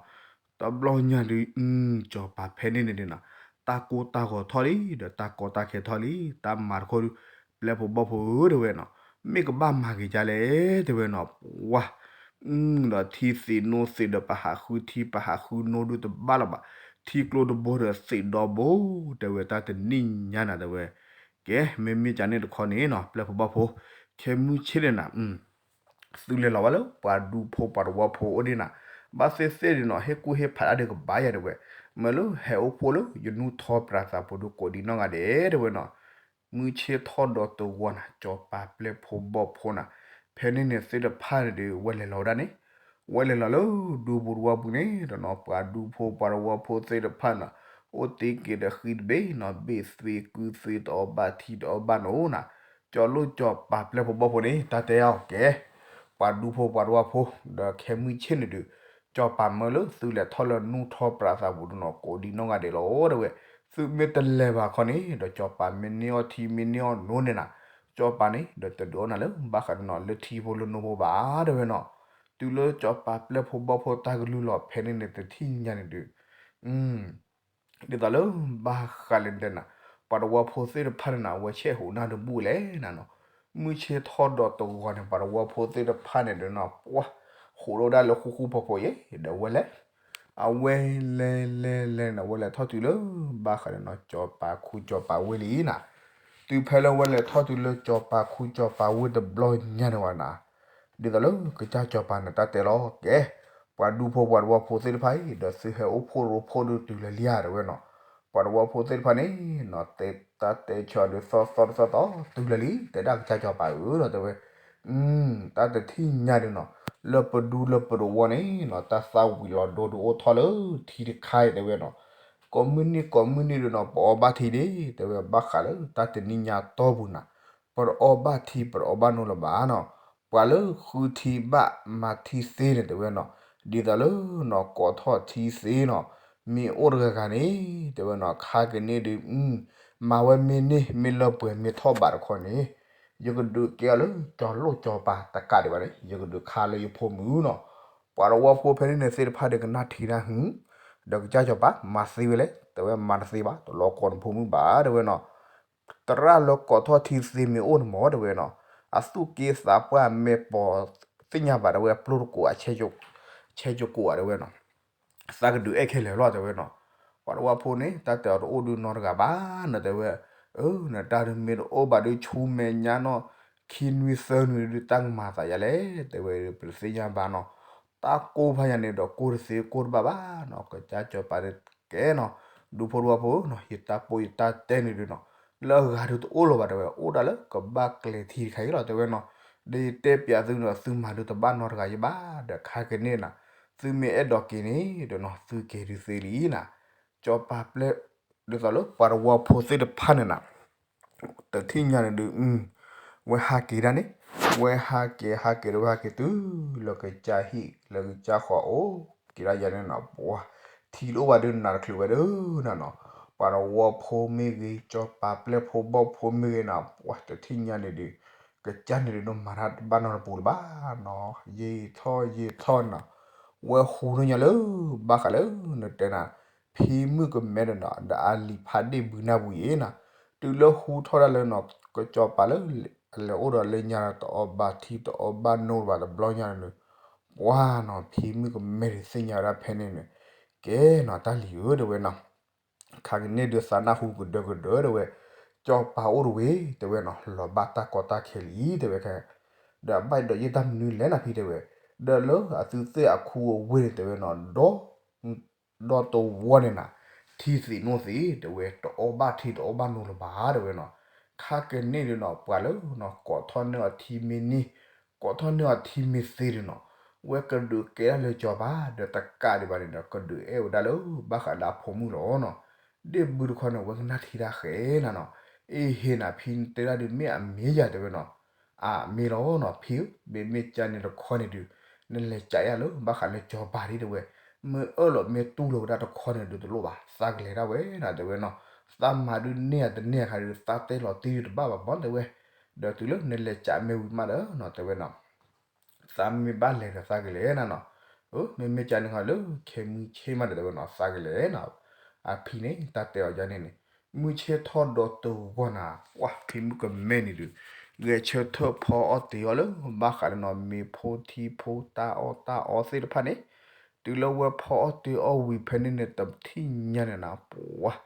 တဘျီညါဒုး စီၤပၤဖဲန့ၣ်န့ၣ်နီၤ, တၢ်ကိၢ်တၢ်ဂီၤထီၣ်လံ ဒီးတၢ်ကီတၢ်ခဲထီၣ်လံ တၢ်မၤတခီဒုး, ပျဲၢ်ဖိဘီၣ်ဖိဧၢတဲဝဲနီၤ, မ့ၢ်ကဘၣ်မၤက့ၤဒ်လဲၣ်တဲဝဲနီၤ, ပှၤ ဒီးထံသ့ၣ်နိသ့ၣ်ဒီးပဟးဃုထံပဟးဃုနိဒုးတဘၣ်လၢၤဘၣ်, ထံကျိတဘိဒီးသ့ၣ်ဒီဘိ, တဲဝဲတၢ်တနံၣ်ညါနၤတဲဝဲ, ကဲ မ့မ့ၢ်ကန့ၣ်တခီန့ၣ်နီၤ ပျဲၢ်ဖိဘီၣ်ဖိ, ခဲမုၢ်ဆ့ၣ်န့ၣ်နၤ သုလဲၤလီၤဝဲလၢပှၤဒူဖိပှၤသဝီဖိအိၣ်ဒၣ်နၤ, ဘၣ်သ့ၣ်သ့ၣ်ဒုးနီၤ ဟ့ၣ်ကူၣ်ဟ့ၣ်ဖးတၢ်ဒုးကဘၣ်ယၤတဲဝဲ, မ့ၢ်လၢဟဲအိၣ်ဖှိၣ်လၢယနူၢ်ထီပြးသးပူၤဒုးကိးဒံးနီၢ်ဂၤဒဲးတဲဝဲနီၤ, မုၢ်ဆ့ၣ်ထီၣ်ဒီးတဝီနၤ စီၤပၤပျဲၢ်ဖိဘီၣ်ဖိနၤ, ဖဲန့ၣ်န့ၣ်သ့ၣ်တဖၣ်န့ၣ်ဒီး ဝဲလဲၤလီၤဝဲဒၣ်န့ၣ်, ဝဲလဲၤလီၤလၢဒူပူၤတဝီပူၤန့ၣ်ဒီးနီၤ ပှၤဒူဖိပှၤသဝီဖိသ့ၣ်တဖၣ်နီၤ, အိၣ်တ့ၢ်က့ၤဒီးဃံတဘ့ၣ်နီၤ ဘ့ၣ်သွံကွံသွံတအီၣ်ဘၣ်ထံတအီၣ်ဘၣ်နိနၤ, ကၠီလိၣ်စီၤပၤပျဲၢ်ဖိဘီၣ်ဖိန့ၣ် တၢ်တဲအီၤကဲ ပှၤဒူဖိပှၤသဝီဖိ, ဒီးခဲမုၢ်ဆ့ၣ်န့ၣ်ဒုး, စီၤပၤမၢလၢသုလဲၤထီၣ်လၢနူၢ်ထီပြးသးပူၤဒုးနီၤ ကိးဒံးနီၢ်ဂၤဒဲးလီၤတဲဝဲ, သုမ့ၢ်တလဲၤဘၣ်ခီန့ၣ် ဒီးစီၤပၤမ့ၢ်န့ၢ်အီၣ်ထံမ့ၢ်န့ၢ်အီၣ်နိန့ၣ်နၤ, စီၤပၤန့ၣ် ဒီးတဒုးအီၣ်နၤလၢဘၣ်ဃးဒီးနီၤ လၢထံဖိလၢနိဖိဘၣ်တဲဝဲနီၤ, တုၤလၢစီၤပၤပျဲၢ်ဖိဘီၣ်ဖိတၢ်ကလုၢ်လီၤဖဲန့ၣ်န့ၣ် တထံၣ်ညါန့ၣ်ဒုး ဒ်သိးလၢဘၣ်ဃးလဲၣ်တဲနၤ, ပှၤသဝီဖိသ့ၣ်တဖၣ်န့ၣ်နၤ အဝဲဆဲးဟူးနၢ်တဘူၣ်လဲၣ်နၤနီၤ, မုၢ်ဆ့ၣ်ထီၣ်ဒီးတဂီၤန့ၣ် ပှၤသဝီဖိသ့ၣ်တဖၣ်န့ၣ်ဒီးနီၤ ပှၤ ဟူးထီၣ်ဝဲဒၣ်လၢဃူဃူဖိးဖိးယဲ, ဒီးဝဲလဲၤ, အဝဲလဲၤလဲၤလဲၤန့ၣ် အဝဲလဲၤထီၣ်တုၤလၢ ဘၣ်ဃးဒီးနီၤ စီၤပၤခူစီၤပၤဝ့ၢ်လံနၤ, တုၤဖဲလၢဝဲလဲၤထီၣ်တုၤလၢစီၤပၤခူစီၤပၤဝ့ၢ်တဘျီညါန့ၣ်ဝဲနၤ ဒ်သိးလၢကစၢ်စီၤပၤန့ၣ်တၢ်တဲလီၤကဲ, ပှၤဒူဖိပှၤသဝီဖိသ့ၣ်တဖၣ်အံၤ ဒီးသုဟဲအိၣ်ဖှိၣ်ရိဖှိၣ်ဒုးတုၤလၢလံဧါတဲဝဲနီၤ, ပှၤသဝီဖိသ့ၣ်တဖၣ်န့ၣ်နီၤ တဲတၢ်တဲဆၢအီၤဒုးသီသီတသီသီ တုၤလၢလံ တဲဒၣ်ကစၢ်စီၤပၤဧၢနီၤတဲဝဲ, တၢ်တထံၣ်ညါဒုးနီၤ, လၢပဒူလၢပသဝီန့ၣ်နီၤ တၢ်သၣ်ဝံၤလီၤဒိဒုးအိၣ်ထီၣ်လၢထံတခါအံၤတဲဝဲနီၤ, ကိးမုၢ်နံၤကိးမုၢ်နံၤဒုးနီၤ ပအီၣ်ဘၣ်ထံဒၣ် တဲဝဲဘၣ်ဃးလၢတၢ်တနံၣ်ညါတီၢ်ပူၤနၤ ပတအီၣ်ဘၣ်ထံပတအီၣ်ဘၣ်နိလၢၤဘၣ်နီၤ, ပှၤလၢဃုထံဘၣ်မၤထံသ့န့ၣ်တဲဝဲနီၤ, ဒ်သိးလၢနီၤ ကိးထီၣ်ထံသ့နီၤ, မ့ၢ်အိၣ်တဂၤဂၤန့ၣ် တဲဝဲနီၤ ခါကန့ၣ်ဒုး မၤဝဲမ့ၢ်န့ၢ် မ့ၢ်လၢပှဲၤမ့ၢ်ထီၣ်ဘးတခီန့ၣ်, ယကဒုးကဲအီၤလၢကၠီၤလိၣ်ကၠီၤပၤတကးဒံးဘၣ်န့ၣ် ယကဒုးခါလၢယဖိမုၣ်နီၤ, ပှၤသဝီဖိဖဲန့ၣ်န့ၣ်သ့ၣ်တဖၣ်ဒီးကနၣ်ထံနၢ်ဟု, ဒီးကစၢ်စီၤပၤမၤသ့ဝဲလဲၣ် တဲဝဲမၤတသ့ဘၣ် တလီၤကိးနဖိမုၣ်ဘၣ်တဲဝဲနီၤ, သရၣ်လၢကိးထီၣ်ထံသ့မ့ၢ်အိၣ်န့ၣ်မ့ၢ်တဲဝဲနီၤ, အသူၣ်က့သးပှၢ်မဲာ်ပိာ်သ့ၣ်ညါဘၣ်တဲဝဲအပျိၢ်တကိးအ ဆဲးကၠိကိးဧါတဲဝဲနီၤ, သးကဒုးအဲၣ်ခဲလၢာ်လီၤတဲဝဲနီၤ, ပှၤသဝီဖိန့ၣ် တၢ်တဲအီၤတအိၣ်ဒုးနီတဂၤဘၣ်နီၤတဲဝဲ, အၢ နတၢ်ဒုးမ့ၢ်တအိၣ်ဘၣ်ဒုးဆူမဲာ်ညါနီၤ, ခံနွံသၢနွံဒုးတၢ်ကမၤသးယၤလဲၣ် တဲဝဲ ပတသ့ၣ်ညါဘၣ်နီၤ, တၢ်ကိၢ်ဖးယၤန့ၣ်ဒီးကိၢ်တသ့ကိၢ်တဘၣ်ဘၣ်နီၤ ကစၢ်စီၤပၤတကဲနီၤ, ဒူဖိတဝီဖိနီၤ ယတၢ်ပိာ်ယတၢ်တဲန့ၣ်ဒုးနီၤ လၢအဂၤဒုးတအိၣ်လၢၤဘၣ်တဲဝဲ အိၣ်ဒၣ်လၢကဘၣ်ကျဲၤထံတခါအံၤလီၤတဲဝဲနီၤ. ဒီးယတဲပျးသုနီၤ သုမၤဒုးတဘၣ်နီတဂၤယဘၣ် ဒီးခါကန့ၣ်နၤ သုမ့ၢ်အဲၣ်ဒိးက့ၤန့ၣ်ဒီးနီၤ သုက့ၤဒုးသ့လံနၤ. ကၠီၤပၤပျဲၢ် ဒ်သိးလၢပှၤတဝီဖိသ့ၣ်တဖၣ်န့ၣ်နၤ တထံၣ်ညါန့ၣ်ဒုး ဝဲဟးက့ၤဒၣ်န့ၣ် ဝဲဟးက့ၤဟးက့ၤဒီးဝဲဟးက့ၤတုၤလၢကစၢ်ဟံၣ်လၢကစၢ်ဃီအိၣ်က့ၤဒၣ်ယၤန့ၣ်နီၤ ပှၤ ထံတအိၣ်ဘၣ်ဒုးနးတချုးဝဲဒုးနၤနီၤ ပှၤတဝီဖိမ့ၢ်ဂ့ၤ ကၠီၤပၤပျဲၢ်ဖိဘီၣ်ဖိမ့ၢ်ဂ့ၤနၤ ပှၤတထံၣ်ညါန့ၣ်ဒုး ကစၢ်န့ၣ်ဒုးဒိးမၤတၢ်တဘၣ်နီတပူၤလၢၤဘၣ်နီၤ ယံာ်ထီၣ်ယံာ်ထီၣ်နီၤ ဝဲဟူထီၣ်ညါလၢ ဘၣ်ဃးလၢ နတဲနၤ ဖံမုၣ်ကမဲဒီးနီၤ ဒီးအလံာ်ဖးဒ့ၣ်ဘုနၢ်ပူၤအံၤနီၤ တုၤလၢဟူထီၣ်ဒၣ်လၢနီၤ ကစီၤပၤလၢ အလဲၤအိၣ်ဒီးလၢညါဒီးတအီဘၣ်ထံတအီဘၣ်နိဘၣ်တဘျီညါန့ၣ် ပှၤနီၤ ဖံမုၣ်ကမဲဒုးသ့ၣ်ညါဝဲဒၣ်ဖဲန့ၣ်န့ၣ် ကဲနီၤတၢ်လံၤဧၢတဲဝဲနီၤ ခါကန့ၣ်ဒုးသးနၢ်ဟူကဒၢကဒၢတဲဝဲ ကစီၤပၤအိၣ်တဝ့ၢ်တဲဝဲနီၤ လီၤဘၣ်တၢ်ကီတၢ်ခဲလံတဲဝဲ ဒီးအဘၣ်ဒီးယဲၢ်တၢ်မနုၤလဲၣ်နၤဖံတဲဝဲ ဒီးလၢအသုသ့ၣ်အခူအဝ့ၢ်န့ၣ်တဲဝဲနီၤ ဒီ ဒီတဝီန့ၣ်နၤ ထံသံးနိသံးတဲဝဲ တအီဘၣ်ထံတအီဘၣ်နိလၢၤဘၣ်တဲဝဲနီၤ ခါကန့ၣ်ဒုးနီၤ ပှၤလၢနီၤ ကိးထီၣ်န့ၢ်အီၤထံမ့ၢ်န့ၢ် ကိးထီၣ်န့ၢ်အီၤထံမ့ၢ်သ့ဒုးနီၤ ဝဲကဒုးကဲဒၣ်လၢကစီၤပၤ ဒီးတကးဒံးဘၣ်န့ၣ်ဒီး ကဒုးအဲၣ်ဝဲဒၣ်လၢဘၣ်ဃးဒီးအဖိမုၣ်လီၤနီၤ ဒ့ၣ်ဘုတခီန့ၣ် ဝဲကနၣ်ထံတၢ်ဃဲနၤနီၤ အ့ဟ့နၤဖံတဲဒၣ်ဒုးမ့ၢ်အမ့ၢ်ယၤတဲဝဲနီၤ အမ့ၢ်လီၤနီၤ ဖံဧၢ မ့မ့ၢ်ကန့ၣ်တခီန့ၣ်ဒုး နလဲၤကးယၤလၢ ဘၣ်ဃးလၢကစီၤပၤဒ်တဲဝဲ မ့ၢ်အၢၣ်လီၤမ့ၢ်တူၢ်လိာ်ဝဲဒၣ်တခီန့ၣ်ဒုးတလိၣ်ဘၣ် သးကလဲၤဒၣ်ဝဲနၤတဲဝဲနီၤ သးမၤဒုးန့ၢ်ယၤတန့ၢ်အခါဒုး သးတဲလီၤတံၢ်ဒုးတဘၣ်ဘၣ်ဘၣ်တဲဝဲ ဒီးတုၤလၢနလဲၤကးမ့ၢ်ဝံၤမးဒီးနီၤတဲဝဲနီၤ သးမ့ၢ်ဘၣ်လဲၤဒီးသးကလဲၤနၤနီၤ မ့မ့ၢ်ကန့ၣ်ခီလၢခဲမုၢ်ဆ့ၣ်မးဒီးတဲဝဲနီၤ သးကလဲၤနီၤ အဖံန့ၣ် တၢ်တဲအီၤယၤန့ၣ်န့ၣ် မုၢ်ဆ့ၣ်ထီၣ်ဒီးတဂီၢ်နၤ ပှၤဖံမုၣ်ကမဲန့ၣ်ဒုး ဂဲၤဆၢထၢၣ်ဖီအီၣ်တ့ၤအီၣ်လၢ ဘၣ်ဃးလၢနီၤ မ့ၤဖိထံဖိ တၢ်အီၣ်တၢ်အီသ့ၣ်တဖၣ်န့ၣ် တုၤလၢဝဲဖီအီၣ်တ့ၤအီၣ်ဝံၤဖဲန့ၣ်န့ၣ် တထံၣ်ညါန့ၣ်နၤ ပှၤ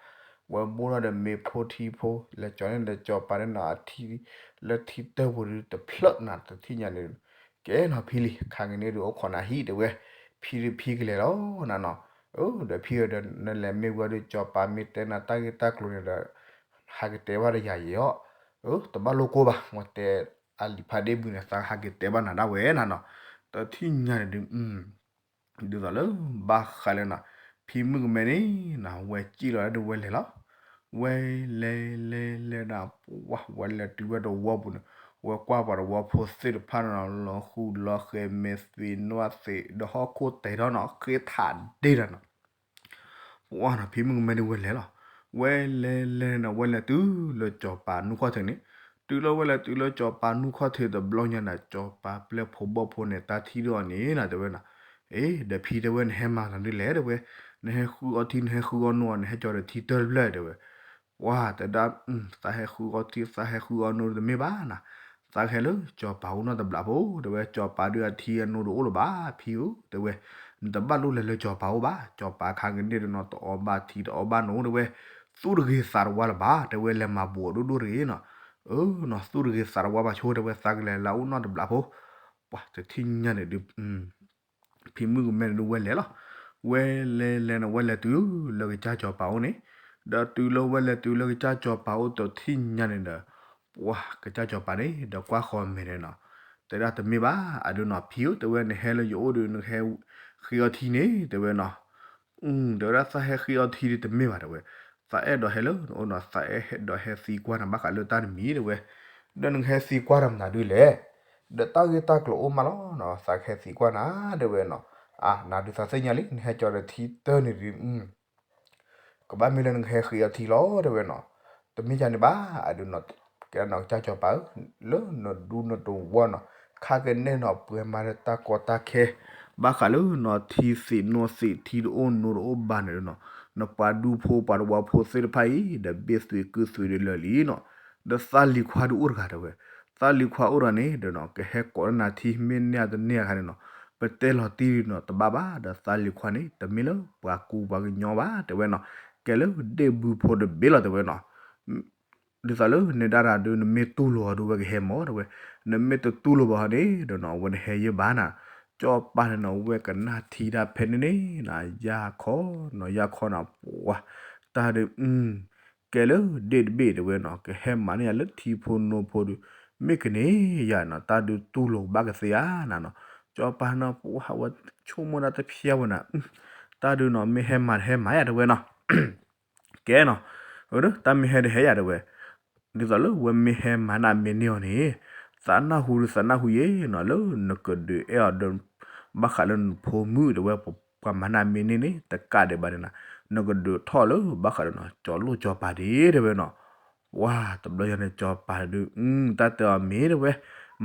ဝဲဘိၣ်ထီၣ်ဒီးမ့ၤဖိထံဖိ လဲၤကၠီၤန့ၢ်ဒီးကစီၤပၤန့ၣ်နီၤ အထံ လၢထံတၢၢ်ပူၤဒုးတဖျၢၣ်နၤ တထံၣ်ညါန့ၣ် ကဲနီၤဖံလံ ခါကန့ၣ်ဒုးအိၣ်ခိးနၤဟံၣ်တဲဝဲ ဖံဒုးဖံကလဲၤလီၤနၤနီၤ ဒီးဖံဧၢဒီး နလဲၤမ့ၢ်ဝံၤဒီး ကစီၤပၤမ့ၢ်တဲနၤတၢ်ဂ့ၢ်တၢ်ကျိၤန့ၣ်ဒီး ဟးက့ၤတဲဘၣ်ဒီးယၤယံာ်အီၤ တဘၣ်လိၣ်ကိၢ်ဘၣ် ဝဲတဲအလံာ်ဖးဒ့ၣ်ဘုန့ၣ် သးဟးက့ၤတဲဘၣ်နၤဒၣ်ဝဲနၤနီၤ တထံၣ်ညါန့ၣ်ဒုး ဒ်သိးလၢ ဘၣ်ဃးလၢနၤ ဖံမုၣ်ကမဲန့ၣ်နၤ ဝဲစံၣ်လီၤဒၣ်ဒုးဝဲလဲၤလီၤ ဝဲလဲၤလဲၤလဲၤနၤ ပှၤ ဝဲလဲၤတုၤဝဲတဝီပူၤန့ၣ် ဝဲကွၢ်ပှၤတဝီဖိသ့ၣ်တဖၣ်န့ၣ်နီၤ လီၤဃူလီၤဃဲၤ မဲာ်သ့ၣ်နွအသ့ၣ် ဒီးဟီၣ်ခိၣ်တဲထီၣ်နီၤ ဃ့ထးဒ့ဒီးနီၤ ပှၤနီၤ ဖံမုၣ်ကမဲန့ၣ်ဝဲလဲၤလီၤ ဝဲလဲၤလဲၤနၤ ဝဲလဲၤတုၤလၢကစီၤပၤနူၢ်ခီၣ်ထံးန့ၣ် တုၤလၢဝဲလဲၤတုၤလၢကစီၤပၤနူၢ်ခီၣ်ထံးတဘျီညါန့ၣ် ကစီၤပၤပျဲၢ်ဖိဘီၣ်ဖိန့ၣ် တၢ်ထံၣ်ဒီးအီၤန့ၣ်နၤတဲဝဲနီၤ အ့ ဒီးဖံတဲဝဲ နဟဲမၤသးဒ်လဲၣ်တဲဝဲ နဟဲဃုအီထံ နဟဲဃုအီနိ နဟဲကၠီၤဒီးထံတၢၢ်တဖျၢၣ်တဲဝဲ ပှၤတဲဒၣ် သးဟဲဃုအီထံ သးဟဲဃုအီနိတမ့ၢ်ဘၣ်နၤ သးကဟဲလၢကစီၤပၤအိၣ်နီတဘျီဖိ တဲဝဲ ကစီၤပၤဒုးအထံအနိတအိၣ်လၢၤဘၣ် ဖံဧၢ တဲဝဲ နတဘၣ်လိၣ်လဲၤလၢကစီၤပၤအိၣ်ဘၣ် ကစီၤပၤခါကန့ၣ်ဒီးနီၤ တအီဘၣ်ထံတအီဘၣ်နိတဲဝဲ သူၣ်တဂ့ၤသးတဝါလၢၤဘၣ် တဲဝဲ လဲၤမၤဘူးအဒိၣ်ဒိၣ်တဂ့ၤနီၤ အၢနီၤ သူၣ်တဂ့ၤသးတဝါဘၣ်ဆိ တဲဝဲ သးကလဲၤလၢအအိၣ်နီတဘျီဖိ ပှၤတထံၣ်ညါန့ၣ်ဒုး ဖံမုၣ်ကမဲန့ၣ်ဒုးဝဲလဲၤလီၤ ဝဲလဲၤလဲၤန့ၣ် ဝဲလဲၤတုၤလၢကစၢ်ကစီၤပၤအိၣ်န့ၣ် ဒီးတုၤလၢဝဲလဲၤတုၤလၢကစၢ်ကစီၤပၤအိၣ်တထံၣ်ညါန့ၣ်ဒီး ပှၤကစၢ်ကစီၤပၤန့ၣ် ဒီးကွၢ်ဃီၤမဲာ်န့ၣ်နီၤ တဲဒၣ်တမ့ၢ်ဘၣ် အဒုးနီၤ ဖံဧၢ တဲဝဲ နဟဲလၢယအိၣ်ဒီး နဟဲဃ့အီထံန့ၣ် တဲဝဲနီၤ တဲဝဲဒၣ် သးဟဲဃ့အီထံဒုးတမ့ၢ်ဘၣ်တဲဝဲ သးအဲၣ်ဒိးဟဲလၢနအိၣ်နီၤ သးအဲၣ်ဒိးဟဲသံကွၢ်နၤဘၣ်ဃးလၢတၢ်တမံၤတဲဝဲ ဒီးနကဟဲသံကွၢ်နၤမနုၤဒ်လဲၣ် ဒီးတၢ်ဂ့ၢ်တၢ်ကျိၤအိၣ်မးလီၤနီၤ သးကဟဲသံကွၢ်နၤ တဲဝဲနီၤ အါ နၤဒုးသးသ့ၣ်ညါလံ နဟဲကၠီၤဒီးထံတၢၢ်န့ၣ်ဒုး ကဘၣ်မ့ၢ်လၢနကဟဲဃ့အီထံလီၤ တဲဝဲနီၤ တမ့ၢ်ဒ်န့ၣ်ဘၣ် အဒုးနီၤ ကဲနီၤကစၢ်ကစီၤပၤဧၢ လၢနဒူနတဝီနီၤ ခါကန့ၣ်နီၤ ပှဲၤမးလၢတၢ်ကီတၢ်ခဲ ဘၣ်ဃးလၢနီၤ ထံသံးနိသံး ထံတအိၣ်နိတအိၣ်ဘၣ်န့ၣ်နီၤ နပှၤဒူဖိပှၤတဝီဖိသ့ၣ်တဖၣ်အံၤ ဒီးဘ့ၣ်သွံးကုၢ်သွံးဒုးလၢာ်လံနီၤ ဒီးသးလံၤခွါဒုးအိၣ်တဂၤတဲဝဲ သးလံၤခွါအိၣ်ဒီးန့ၣ်ဒီးနီၤ ကဟဲကိးနၤထံမ့ၢ်န့ၢ်တန့ၢ်အခါန့ၣ်နီၤ ပတဲလီၤတံၢ်ဒုးနီၤ တဘၣ်ဘၣ် ဒီးသးလံၤခွါန့ၣ် တမ့ၢ်လၢပှၤကူပှၤကညီဘၣ်တဲဝဲနီၤ ကဲလၢဒ့ၣ်ဘုဖိတဘ့ၣ်လီၤတဲဝဲနီၤ ဒ်သိးလၢနဒၣ်တၢ်ဒုး နမ့ၢ်တူၢ်လိာ်အီၤဒုး ဝဲကဟဲမၢ်တဲဝဲ နမ့ၢ်တတူၢ်လိာ်ဘၣ်ဟီန့ၣ်ဒီးနီၤ အဝဲတဟဲယဲၢ်ဘၣ်နၤ ကစီၤပၤန့ၣ်နီၤ ဝဲကနၣ်ထံဒၣ်ဖဲန့ၣ်န့ၣ်နၤ ယၢ်ခီနီၤ ယၢ်ခီနၤ ပှၤ တ တၢ်ဒုး ကဲလၢဒ့ၣ်တဘ့ၣ်တဲဝဲနီၤ ကဟဲမၤန့ၢ်ယၤလၢထံဖိနိဖိဒုး မ့ၢ်ကန့ၢ်ယၤနီၤ တၢ်ဒုးတူၢ်လိာ်ဘၣ်ကသ့ဧါနၤနီၤ. ကၠီၤပၤနီၤ ပှၤဝဲဆိကမိၣ်ဒၣ်တဖျဲဝဲနၤ တၢ်ဒုးနီၤ မ့ၢ်ဟဲမၤတဟဲမၤယၤတဲဝဲနီၤ ကဲနီၤ တၢ်မ့ၢ်ဟဲတဟဲယၤတဲဝဲ ဒ်သိးလၢဝဲမ့ၢ်ဟဲမၤနၢ်မ့ၢ်န့ၢ်အီၤန့ၣ် သးနၢ်ဟူဒုးသးနၢ်ဟူယဲနီၤ လၢနကဒုးအဲၣ်အီၤဒီး ဘၣ်ဃးလၢနဖိမုၣ်တဲဝဲ ပှၤမၤနၢ်မ့ၢ်န့ၢ်န့ၣ် တကးဒံးဘၣ်န့ၣ်နၤ နကဒုးထီၣ်လၢဘၣ်ဃးဒီးနီၤ ကၠီၤလိၣ်ကၠီၤပၤဒ့တဲဝဲနီၤ ပှၤတဘျီယၤန့ၣ် ကၠီၤပၤဒုး တၢ်တဲအီၤမ့ၢ်တဲဝဲ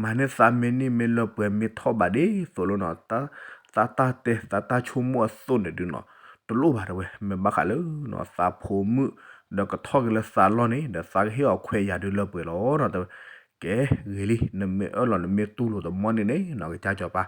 မၤန့ၢ်သးမ့ၢ်န့ၢ်မ့ၢ်လၢပှဲၤမ့ၢ်ထီၣ်ဘၣ်ဒ်သိးလီၤနီၤ သးတၢ်တဲ သးတၢ်ဆိကမိၣ်အသိးန့ၣ်ဒုးနီၤ တလိၣ်ဘၣ်တဲဝဲ မ့ၢ်ဘၣ်ဃးလၢနီၤ သးဖိမုၣ် ဒီးကထီၣ်က့ၤလၢသးလီၢ်န့ၣ် ဒီးသးကဟ့ၣ်အီၤခွဲးယာ်ဒုးလၢပှဲၤလီၤနီၤ တဲဝဲ ကဲ ဂ့ၤလံ နမ့ၢ်အၢၣ်လီၤနမ့ၢ်တူၢ်လိာ်တမီၢ်န့ၣ်န့ၣ်နီၤ ကစၢ်ကၠီၤပၤ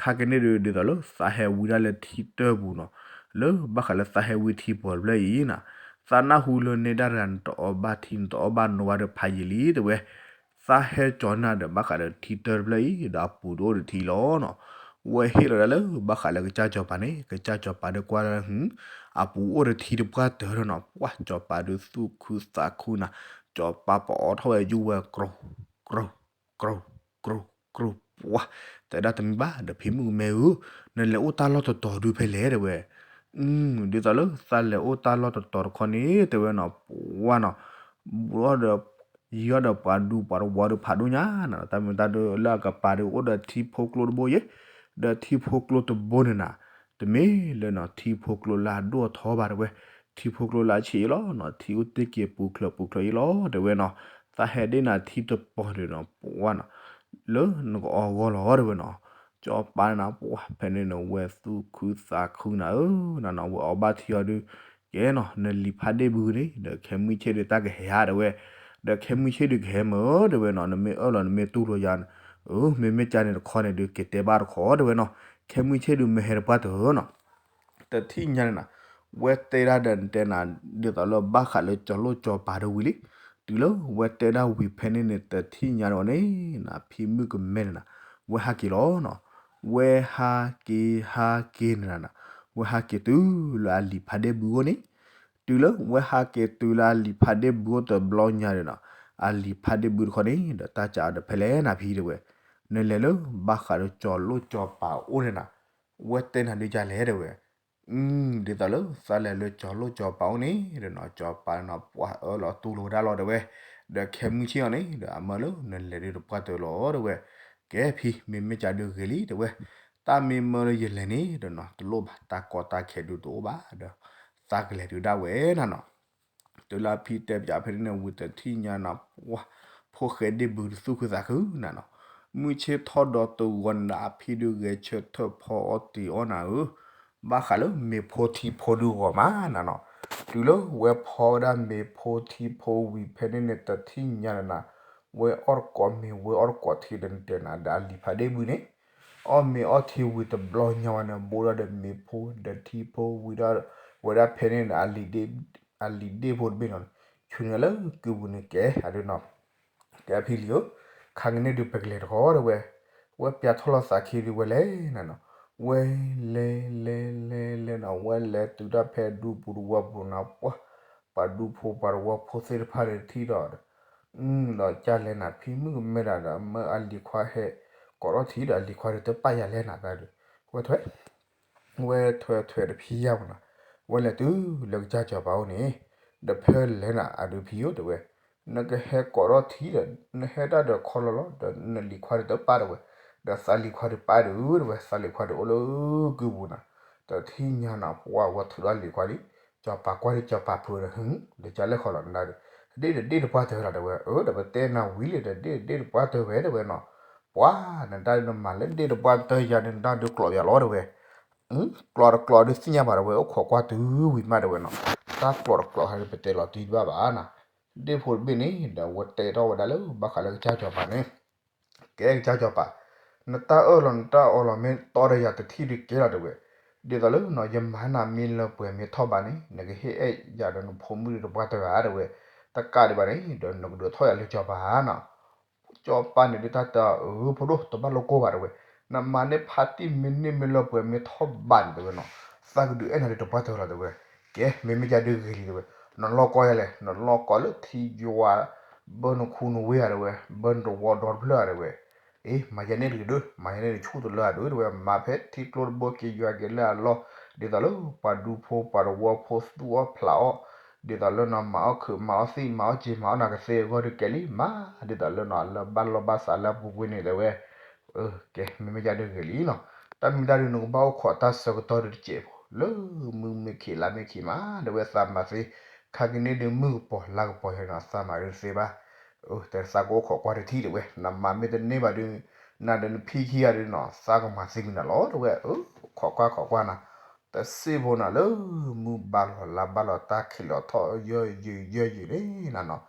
ခါကန့ၣ်ဒုး ဒ်သိးလၢသးဟဲဝံဒၣ်လၢထံတၢၢ်ပူၤနီၤ လၢဘၣ်ဃးလၢသးဟဲဝံထံပီၤတဖျၢၣ်အံၤနီၤ သးနၢ်ဟူလၢနဲဒၣ်တဂၤ နတအီဘၣ်ထံ နတအီဘၣ်နိဝဲဒီးဖးယံာ်လံတဲဝဲ သးဟဲကၠီၤနၢ်ဒီးဘၣ်ဃးဒီးထံတၢၢ်တဖျၢၣ်အံၤ ဒီးအပူၤတအိၣ်ဒီးထံလီၤနီၤ ဝဲဟ့ၣ်လီၤဒၣ်လၢဘၣ်ဃးလၢကစၢ်ကၠီၤပၤန့ၣ် ကစၢ်ကၠီၤပၤဒီးကွၢ်လၢ အပူၤအိၣ်ဒီးထံတပှၢ်တၢၢ်ဒီးနီၤ ပှၤကၠီၤပၤဒုးသူၣ်ခုသးခုနၤ ကၠီၤပၤပအီထီၣ်ဝဲယူၢ်ဝဲ ကြိၤ ကြိၤ ကြိၤ ကြိၤ ပှၤ တဲဒၣ်တမံၤဘၣ်ဒီးဖံမုၣ်ကမဲဧၢ နလဲၤအိၣ်တၢ်လီၢ်တတီၤဒုးဖဲလဲၣ်တဲဝဲ ဒ်သိးလၢသးလဲၤအိၣ်တၢ်လီၢ်တတီၤတခီန့ၣ် တဲဝဲနီၤ ပှၤနီၤ ဘၣ်ဒီး ယံၤဒီးပှၤဒူပှၤတဝီဒီးဖးဒိၣ်ညါနီၤ တၢ်မ့ၢ်တၢ်ဒုးလၢအကပၤဒုးအိၣ်ဒီးထံဖိကျိတဘိယဲ ဒီးထံဖိကျိတဘိန့ၣ်နၤ တမ့ၢ်လၢနီၤ ထံဖိကျိလၢအဒိၣ်အထီဘၣ်တဲဝဲ ထံဖိကျိလၢအဆံးအံၤလီၤနီၤ ထံအိၣ်တ့ၢ်က့ၤပူၤချၢပူၤချၢအံၤလီၤတဲဝဲနီၤ သးဟဲဒ့ၣ်နၤထံတပီၤဒုးနီၤ ပှၤနီၤ လၢနကအီဂီၢ်လီၤတဲဝဲနီၤ ကၠီၤပၤနၤ ပှၤဖဲန့ၣ်န့ၣ် ဝဲသူၣ်ခုသးခုနၤဧၢ နနီၤ ဝဲအီဘၣ်ထံအီၤဒုး ကဲနီၤ နလံာ်ဖးဒ့ၣ်ဘုန့ၣ် ဒီးခဲမုၢ်ဆ့ၣ်ဒုးတၢ်ကဟဲဧါတဲဝဲ ဒီးခဲမုၢ်ဆ့ၣ်ဒုးကဟဲမၢတဲဝဲနီၤ နမ့ၢ်အၢၣ်လီၤနမ့ၢ်တူၢ်လိာ်ယၤ အၢ မ့မ့ၢ်ကန့ၣ်တခီန့ၣ်ဒုး က့ၤတဲဘၣ်တခီတဲဝဲနီၤ ခဲမုၢ်ဆ့ၣ်ဒုးမ့ၢ်ဟဲတပှၢ်တၢၢ်နီၤ တထံၣ်ညါန့ၣ်နၤ ဝဲတဲဒၣ်ဒီးနတဲနၤ ဒ်သိးလၢဘၣ်ဃးလၢကၠီၤလိၣ်ကၠီၤပၤဒုးဝံၤလံ တုၤလၢဝဲတဲဒၣ်ဝံၤဖဲန့ၣ်န့ၣ် တထံၣ်ညါန့ၣ်အီၤန့ၣ်နၤ ဖံမုၣ်ကမဲန့ၣ်နၤ ဝဲဟးက့ၤလီၤနီၤ ဝဲဟးက့ၤဟးက့ၤန့ၣ်နၤ ဝဲဟးက့ၤတုၤလၢအလံာ်ဖးဒ့ၣ်ဘုအိၣ်န့ၣ် တုၤလၢဝဲဟးက့ၤတုၤလၢအလံာ်ဖးဒ့ၣ်ဘုအိၣ်တဘျီညါဒီးနီၤ အလံာ်ဖးဒ့ၣ်ဘုတခီန့ၣ် ဒီးတၢ်ကးအီၤဒီးဖဲလဲၣ်နၤဖံတဲဝဲ နလဲၤလၢဘၣ်ဃးဒီးကၠီၤလိၣ်ကၠီၤပၤအိၣ်န့ၣ်နၤ ဝဲတဲနၤဒုးကလဲၣ်တဲဝဲ ဒ်သိးလၢသးလဲၤလၢကၠီၤလိၣ်ကၠီၤပၤအိၣ်န့ၣ်ဒီးနီၤ ကၠီၤပၤန့ၣ်နီၤ ပှၤအၢၣ်လီၤတူၢ်လိာ်ဝဲဒၣ်လီၤတဲဝဲ ဒီးခဲမုၢ်ဆ့ၣ်အီၤန့ၣ် ဒီးအမၢလၢနလဲၤဒုးတပှၢ်တၢၢ်လီၤတဲဝဲ ကဲဖံ မ့မ့ၢ်ကဒုးဂ့ၤလံတဲဝဲ တၢ်မ့ၢ်မၢလၢယလဲၤန့ၣ်ဒီးနီၤ တလိၣ်ဘၣ် တၢ်ကီတၢ်ခဲဒုးတအိၣ်ဘၣ်ဒီး သးကလဲၤဒုးဒၣ်ဝဲနၤနီၤ တုၤလၢအဖံတဲပၠးဖဲန့ၣ်န့ၣ် ဝံၤတထံၣ်ညါနၤ ပှၤ ဖိၣ်ဃဲဒ့ၣ်ဘုတသူၣ်ခုသးခုနၤနီၤ မုၢ်ဆ့ၣ်ထီၣ်ဒီးတဂီၤန့ၣ်ဒီး အဖံဒုးဂဲၤဆၢထၢၣ်ဖီအီထံအီနၤဧၢ ဘၣ်ဃးလၢမ့ၤဖိထံဖိဒုးဂီၤမးနၤနီၤ တုၤလၢဝဲဖီဝဲဒၣ်မ့ၤဖိထံဖိဝံၤဖဲန့ၣ်န့ၣ် တထံၣ်ညါနၤ ဝဲအီၣ်တကိးမ့ၤ ဝဲအီၣ်တကိးထံဒီးနတဲနၤဒီးအလံာ်ဖးဒ့ၣ်ဘုန့ၣ် အီၣ်မ့ၤအီထံဝံၤတဘျီညါဝဲန့ၣ် ဘိဒၣ်ဒီးမ့ၤဖိဒီးထံဖိဝံၤဒၣ် ဝဲဒၣ်ဖဲန့ၣ်န့ၣ် အလံာ်ဒ့ၣ်ဖိတဘ့ၣ်နီၤ ဆူန့ၣ်လၢကုပူၤန့ၣ်ကဲအဒုးနီၤ ကဲဖံလံဧၢ ခါကန့ၣ်ဒုးပကလဲၤတခီတဲဝဲ ဝဲပၠးထီၣ်လီၤသးခံဒုးဝဲလဲၤနၤနီၤ ဝဲလဲၤလဲၤလဲၤလဲၤနီၤ ဝဲလဲၤတုၤဒၣ်ဖဲဒူပူၤတဝီပူၤနၤ ပှၤ ပှၤဒူဖိပှၤတဝီဖိသ့ၣ်တဖၣ်န့ၣ်ထံၣ်ဒီး ဒီးကလဲၤနၤ ဖံမုၣ်ကမဲဒၣ်ဒီး မၢအလံၤခွါဟဲ ကိးထီၣ်ထံဒီးအလံၤခွါဒုးတပာ်ယၤလဲၤနၤတၢ်ဒုး ဝဲထွဲ ဝဲထွဲထွဲတဖံယၢ်မးနီၤ ဝဲလဲၤတုၤလၢကစၢ်ကၠီၤပၤအိၣ်န့ၣ် ဒီးဖဲလဲၤနၤအဒုးဖံယိၣ်တဲဝဲ နကဟဲကိးထီၣ်ထံဒီး နဟဲတၢ်ဒီးခီလီၤလီၤ ဒီးနလံၤခွါဒုးတပာ်တဲဝဲ ဒီးသးလံၤခွါဒုးပာ်ဒုးတဲဝဲ သးလံၤခွါဒုးအိၣ်လၢကုပူၤနၤ တထံၣ်ညါနၤ ပှၤဝဲထုးဒီးလံၤခွါလံ ကၠီၤပၤကွၢ်ဒုးကၠီၤပၤဖုးဒီး ဟ့ၣ် ဒီးကလဲၤခီလီၤနၤဒုး ဒ့ၣ်ဒီးဒ့ၣ်တပှၢ်တၢၢ်လီၤတဲဝဲ အၢ ဒီးပတဲနၤဝံၤလံ ဒီးဒ့ၣ်ဒီးဒ့ၣ်တပှၢ်တၢၢ်ဝဲတဲဝဲနီၤ ပှၤ နတၢ်ဒုးနမၤလၢဒ့ၣ်တပှၢ်တၢၢ်ယၤန့ၣ် နတၢ်ဒုးကျိးယၤလီၤတဲဝဲ ကျိးတကျိးဒုးသ့ၣ်ညါဘၣ်တဲဝဲ အိၣ်ခိးကွၢ်တုၤဝံၤမးတဲဝဲနီၤ တၢ်ကျိးတကျိးဟဲဒုးပတဲလီၤတံၢ်တဘၣ်ဘၣ်နၤ ဒ့ၣ်ဖိတဘ့ၣ်န့ၣ် ဒီးဝဲတဲထီၣ်ဝဲဒၣ်လၢဘၣ်ဃးလၢကစၢ်ကၠီၤပၤန့ၣ် ကဲကစၢ်ကၠီၤပၤ နတၢ်အၢၣ်လီၤနတၢ်အီလီၤမ့ၢ်တီဒီးယၤတထံၣ်ဒုးကဲလီၤတဲဝဲ ဒ်သိးလၢနီၤ ယမၤနၤမ့ၢ်လၢပှဲၤမ့ၢ်ထီၣ်ဘၣ်န့ၣ် နကဟ့ၣ်အဲၣ်ယၤဒီးနဖိမုၣ်ဒုးတပှၢ်တၢၢ်ဧါတဲဝဲ တကးဒံးဘၣ်န့ၣ် ဒီးနကဒုးထီၣ်ယၤလၢကၠီၤပၤဧါနီၤ ကၠီၤပၤန့ၣ်ဒုးတၢ်တဲအီၤ အၢ ဖိဒိၣ် တဘၣ်လိၣ်ကိၢ်ဘၣ်တဲဝဲ, နမၤန့ၢ်ဖါတံၢ်မ့ၢ်န့ၢ်မ့ၢ်လၢပှဲၤမ့ၢ်ထီၣ်ဘးန့ၣ်တဲဝဲနီၤ, သးကဒုးအဲၣ်နၤဒုးတပှၢ်တၢၢ်လီၤတဲဝဲ. ကဲ မ့မ့ၢ်ယၤဒုးဂ့ၤလံတဲဝဲ, နလီၢ်ကီယၤလဲၣ်, နလီၢ်ကီလၢထံယွၤ, ဘၢနခူနဝ့ဧါတဲဝဲ, ဘၢနတဝီဒီတဖျၢၣ်ဧါတဲဝဲ, အ့ မၤယဲန့ၣ်တဂ့ၤဒုး, မၤယဲန့ၣ်တဆူၣ်တလၢဧါဒုးတဲဝဲ, မၤဖဲထံကျိတဘိက့ၤယွၤက့ၤလၢအလီၢ်, ဒ်သိးလၢပှၤဒူဖိပှၤတဝီဖိသူၣ်အီၣ်ဖျးအီၣ်, ဒ်သိးလၢနီၢ်မၤအီၣ်ခုးမၤအီၣ်သံၣ်မၤအီၣ်စ့မၤအီၣ်နၤကသ့အဂီၢ်ဒုးကဲလံ, မၤဒ်သိးလၢနီၢ်လၢဘၣ်လီၢ်ဘၣ်စးလၢအပူၤကွံာ်န့ၣ်တဲဝဲ ကဲ မ့မ့ၢ်ယၤဒုးဂ့ၤလံနီၤ, တၢ်မံၤတၢ်ဒုးနကဘၣ်အိၣ်ခိးတၢ်ဆၢကတီၢ်ဒုးတစဲးဖိ, လၢမုၢ်မ့ၢ်ခံးလါမ့ၢ်ခံးမး တဲဝဲသးမၤသ့, ခါကန့ၣ်ဒုးမုၢ်ကပီၤလါကပီၤယၤနီၤ သးမၤဒုးတသ့ဘၣ်, တဲသးကအိၣ်ခိးကွၢ်တထံၣ်တဲဝဲ, နမၤမ့ၢ်တန့ၢ်ဘၣ်ဒုး, နၤဒီးနဖံခံဂၤဒုးနီၤ သးကမၤသ့မံၤနၤလီၤ တဲဝဲ, ခိးကွၢ်ခိးကွၢ်နီၤ, တစဲးဖိနီၤ လၢမုၢ်ဘၣ်လီၤလါဘၣ်လီၤတၢ်ခံးလီၤထီၣ်ယဲၢ်ယုာ်ယဲၢ်ယုာ်န့ၣ်နီၤ,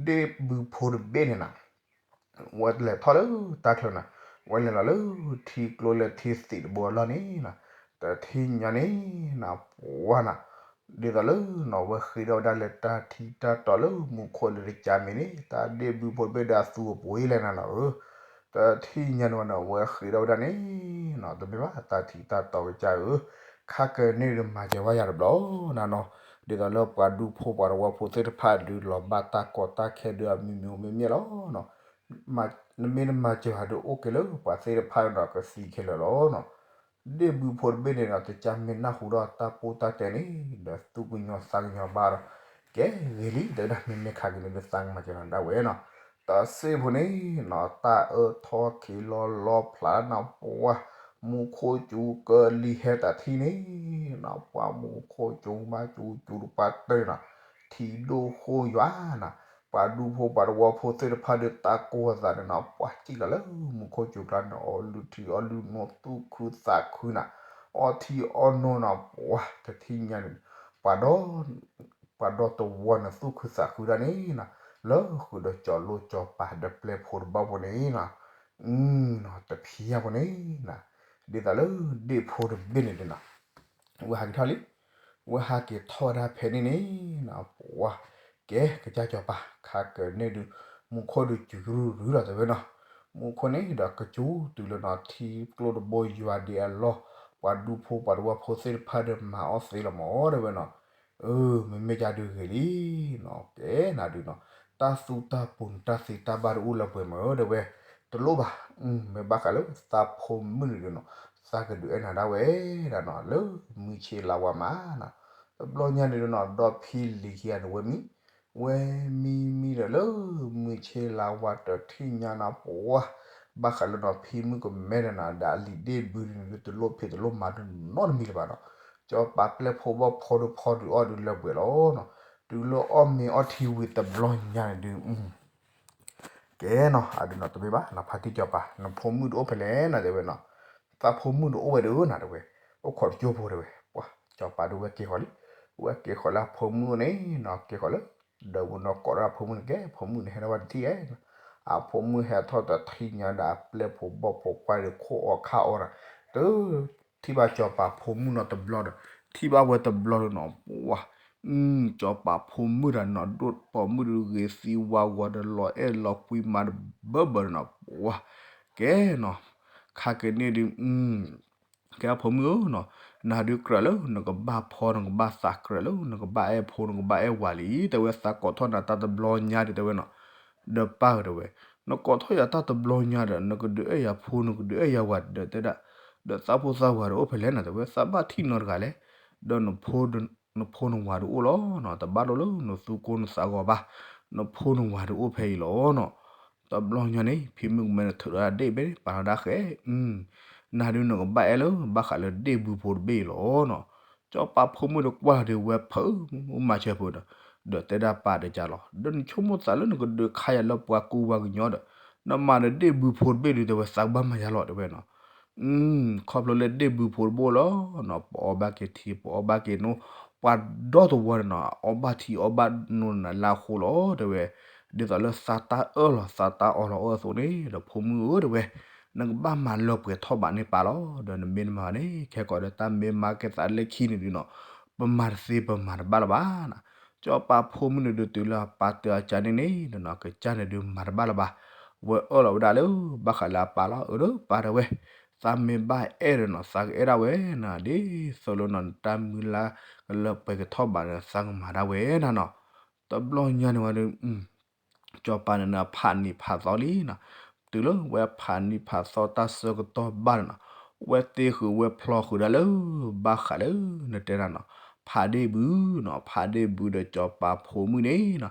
ဒ့ၣ်ဘုဖိတဘ့ၣ်န့ၣ်နီၤ ဝဲလဲၤထီၣ်လၢတၢ်ချၢနီၤ, ဝဲလဲၤလီၤလၢထံကျိလၢထံသံးတဘိအလီၢ်န့ၣ်နီၤ, တထံၣ်ညါန့ၣ်နီၤ ပှၤနီၤ, ဒ်သိးလၢနီၤ ဝဲဃ့ထီၣ်ဝဲဒၣ်လၢတၢ်ထံတၢ်တီလၢမူခိၣ်လၢတကါမံၤန့ၣ် တၢ်ဒ့ၣ်ဘုဖိတဘ့ၣ်ဒီးအသူအပှ့ၤလဲၣ်နၤနီၤဧၢ, တထံၣ်ညါန့ၣ်ဝဲနီၤ ဝဲဃ့ထီၣ်ဝဲဒၣ်န့ၣ်နီၤ တမ့ၢ်ဘၣ်တၢ်ထံတၢ်တီကစၢ်ဧၢ, ခါကန့ၣ်ဒုးမၤစၢၤဝဲယၤတဘျီနၤနီၤ, ဒ်သိးလၢပှၤဒူဖိပှၤတဝီဖိသ့ၣ်တဖၣ်ဒုးလီၤဘၣ်တၢ်ကီတၢ်ခဲဒုးအမံၤမံၤမ့ၢ်မ့ၢ်လီၤနီၤ နမ့ၢ်တမၤစၢၤဟးဒုးအိၣ်က့ၤလၢပှၤသ့ၣ်တဖၣ်ဒီးကသံခဲလၢာ်လီၤနီၤ, ဒ့ၣ်ဘုဖိတဘ့ၣ်န့ၣ်ဒီး တကါမ့ၢ်နၢ်ဟူဒီးတၢ်ပူတၢ်တဲန့ၣ် ဒီးသူၣ်ကညီၤသးကညီၤဘၣ်ဒီး ကဲဂ့ၤလံ တဲဝဲဒၣ် မ့မ့ၢ်ခါက့ၤန့ၣ်ဒုးသးကမၤစၢၤနၤဒၣ်ဝဲနီၤ, တၢ်စ့ၢ်ဖိန့ၣ်နီၤ တၢ်အၢထီၣ်ခံးလီၤလီဖျးနၤပှၤ, မူခိၣ်စူၤကလံၤဟဲတၢ်ထံၣ်န့ၣ်နီၤ ပှၤမူခိၣ်စူၤမးစူၤစူၤတပှၤတၢၢ်နီၤ, ထံဒိၣ်ဃိယွၤနီၤ, ပှၤဒူဖိပှၤတဝီဖိသ့ၣ်တဖၣ်ဒုးတၢ်ကိၢ်အသးန့ၣ်နီၤ ပှၤစံၣ်လီၤလၢမူခိၣ်စူၤကျါန့ၣ် အီလုၢ်ထံအီလုၢ်နိသူၣ်ခုသးခုနီၤ, အီထံအီနိနီၤ ပှၤတထံၣ်ညါန့ၣ် ပှၤဒီ ပှၤဒီတဝီန့ၣ်သူၣ်ခုသးခုဒၣ်န့ၣ်နီၤ, လၢဃုာ်ဒီးကၠီၤလိကၠီၤပၤဒီးပျဲၢ်ဖိတဘီဖိန့ၣ်နီၤ, တဖံးညါဖိန့ၣ်နီၤ, ဒ်သိးလၢဒ့ၣ်ဖိတဘ့ၣ်န့ၣ်ဒုးနီၤ ဝဲဟးက့ၤထီၣ်လံ, ဝဲဟးက့ၤထီၣ်ဝဲဒၣ်ဖဲန့ၣ်န့ၣ်နီၤ ပှၤ ကဲကစၢ်ကၠီၤပၤ ခါကန့ၣ်ဒုး မူခိၣ်ဒုးစူၤကရူၢ်ရူၢ်လီၤတဲဝဲနီၤ, မူခိၣ်န့ၣ်ဒီးကစူၤတုၤလၢနီၤ ထံကျိတဘိယွၤဒံးအလီၢ်, ပှၤဒူဖိပှၤတဝီဖိသ့ၣ်တဖၣ်ဒီးမၤအီၣ်သ့လီၤမး တဲဝဲနီၤ, အၢ မ့မ့ၢ်ကဒုးဂ့ၤလံနီၤ, ကဲနၤဒုးနီၤ, တၢ်သူတၢ်ပူၤန့ၣ် တၢ်သ့တၢ်ဘၣ်တအိၣ်လၢပှဲၤမး တဲဝဲ, တလိၣ်ဘၣ်, မ့ၢ်ဘၣ်ဃးလၢသးဖိမုၣ်န့ၣ်ဒုးနီၤ, သးကဒုးအဲၣ်နၤဒၣ်ဝဲဒၣ်နီၤ လၢမုၢ်ဆ့လါဝါမးနီၤ, တဘျီညါန့ၣ်ဒုးနီၤ ဒီဖံလံၤခံဂၤန့ၣ်ဝဲမံ, ဝဲမံမံဒီးလၢမုၢ်ဆ့လါဝါတထံၣ်ညါနီၤ ပှၤ ဘၣ်ဃးလၢနီၤ ဖံမုၣ်ကမဲဒီးနီၤ ဒီးအလံၤဒ့ၣ်ဘုန့ၣ်ဒုး တလိၣ်ဖံးတလိၣ်မၤဒုးနီတမံၤလၢၤဘၣ်နီၤ, ကၠီၤပၤပျဲၢ်ဖိဘီၣ်ဖိဒီးဖီဒုးအီၣ်ဒုးလၢပှဲၤလီၤနီၤ, တုၤလၢအီၣ်မ့ၤအီထံဝံၤတဘျီညါန့ၣ်ဒုး ကဲနီၤ အဒုးနီၤ တမ့ၢ်ဘၣ်နီၤ ဖါတံၢ်ကၠီၤပၤ နဖိမုၣ်တအိၣ်ဖဲလဲၣ်နီၤ တဲဝဲနီၤ, သးဖိမုၣ်တအိၣ်ဝဲဒုးနီၤ တဲဝဲ, အိၣ်ခိးတကၠိဖိတဲဝဲ, ပှၤ ကၠီၤပၤဒုးဝဲက့ၤဃီၤလံ, ဝဲက့ၤဃီၤလၢအဖိမုၣ်အိၣ်န့ၣ်နီၤ က့ၤဃီၤလၢ ဒီးဝဲနီၤကိးဒီးအဖိမုၣ်န့ၣ် ကဲဖိမုၣ်န့ၣ်ဟဲထီၣ်ဝဲတထံၣ်ဧါ, အဖိမုၣ်ဟဲထီၣ်တထံၣ်ညါဒီးအပျဲၢ်ဖိဘီၣ်ဖိပှၢ်ဒီးခိၣ်အီၤခါအီၤဒီး, တ ထံၣ်ဘၣ်ကၠီၤပၤဖိမုၣ်နီၤတဘျီဒီး, ထံၣ်ဘၣ်ဝဲတဘျီဒီးနီၤ ပှၤ ကၠီၤပၤဖိမုၣ်ဒီးနီၤ ဒိၣ်ပိာ်မုၣ်ဒုးဂ့ၤသံဝါဂီၤဒီးလီၤအဲၣ်လီၤကွံမၤတဘၢဘၢဒီးနီၤ ပှၤ ကဲနီၤ ခါက့ၤန့ၣ်ဒုး ကဲအဖိမုၣ်ဧၢနီၤ, နၤဒုးကြၢးလၢနကဘၣ်ဖီနကဘၣ်သးကြၢးလၢနကဘၣ်အဲၣ်ဖိနကဘၣ်အဲၣ်ဝၤလံ တဲဝဲသးကိးထီၣ်နၤတၢ်တဘျီညါဒုးတဲဝဲနီၤ, ဒီးပၢ်ဧၢတဲဝဲ, နကိးထီၣ်ယၤတၢ်တဘျီညါဒီး နကဒုးအဲၣ်ယၤဖိနကဒုးအဲၣ်ယၤဝၤဒီးတဲဒၣ်, ဒီးသးဖိသးဝၤဒီးအိၣ်ဖဲလဲၣ်နီၤ တဲဝဲ သးဘၣ်ထံၣ်နီတဂၤလဲၣ်, ဒီး နဖိနဝၤဒုးအိၣ်လီၤနီၤ တဘၣ်ဒိလၢနသူကိၢ်နသးဂီၤဘၣ်, နဖိနဝၤဒုးအိၣ်ဖဲအံၤလီၤနီၤ, တဘျီညါန့ၣ် ဖံမုၣ်ကမဲန့ၣ်ထုးဒီးဒ့ၣ်ဘ့ၣ်ပာ်လီၤဒၣ်ဃဲ, နၤဒုးနကဘၣ်အဲၣ်လၢဘၣ်ဃးလၢဒ့ၣ်ဘုဖိတဘ့ၣ်အံၤလီၤနီၤ, ကၠီၤပၤဖိမုၣ်ဒီးကွၢ်ဒုးဝဲဖုးမၤစၢၤဖုးဒီး, ဒီးတဲဒၣ်ပၢ်ဒီးကၠီၤလီၤ ဒီးနဆိကမိၣ်သးလၢနကဒုးခါယၤလၢပှၤကူပှၤကညီဒီး, နမၤဒီးဒ့ၣ်ဘုဖိတဘ့ၣ်ဒုးတဲဝဲသးကဘၣ်မၤယၤလီၤတဲဝဲနီၤ ခီဖျိလၢဒ့ၣ်ဘုဖိတဘ့ၣ်လီၤနီၤ ပအီၣ်ဘၣ်က့ၤထံ ပအီၣ်ဘၣ်က့ၤနိ, ပှၤဒီတဝီန့ၣ်နီၤ အီၣ်ဘၣ်ထံအီၣ်ဘၣ်နိန့ၣ်လၢအဃိလီၤတဲဝဲ, ဒ်သိးလၢသးတၢ်အၢၣ်လီၤသးတၢ်အီလီၤအၢၣ်အသိးန့ၣ် ဒီးဖိမုၣ်ဧၢတဲဝဲ, နကဘၣ်မၤလၢပှဲၤထီၣ်ဘးန့ၢ်ပၢ်လီၤ, ဒီးနမ့ၢ်တမၤန့ၣ် ခဲကိာ်ဒီးတၢ်မ့ၢ်မၤကဲသးလၢခံန့ၣ်ဒုးနီၤ, ပမၤတသ့ပမၤတဘၣ်လၢၤဘၣ်နီၤ, ကၠီၤပၤဖိမုၣ်န့ၣ်ဒုးတုၤလၢအပၢ်တၢ်အကၢန့ၣ်န့ၣ် ဒီးနီၤ ကစၢ်န့ၣ်ဒုးမၤတဘၣ်လၢၤဘၣ်, ဝဲအၢၣ်လီၤဝဲဒၣ်လၢ ဘၣ်ဃးလၢအပၢ်လီၤ အၢဒီးပၢ်တဲဝဲ, သးမ့ၢ်ဘၣ်အဲၣ်ဒီးနီၤ သးကအဲၣ်ဒၣ်ဝဲနၤ ဒ်သိးလၢနီၤ နတၢ်မုၢ်လၢ်ကလၢပှဲၤကထီၣ်ဘးဒီး သးကမၤဒၣ်ဝဲနၤနီၤ. တဘျီညါန့ၣ်ဝဲဒီး စီၤပၤန့ၣ်နၤ ဖးနံၤဖးသီလံနီၤ. တုၤလၢဝဲဖးနံၤဖးသီတၢ်ဆၢကတီၢ်ဘၣ်န့ၣ်နီၤ, ဝဲတ့ဃုာ်ဝဲဖျီဃုာ်ဒၣ်လၢ ဘၣ်ဃးလၢ နတဲနၤနီၤ ဖးဒ့ၣ်ဘုနီၤ. ဖးဒ့ၣ်ဘုဒီးစီၤပၤဖိမုၣ်န့ၣ်နီၤ,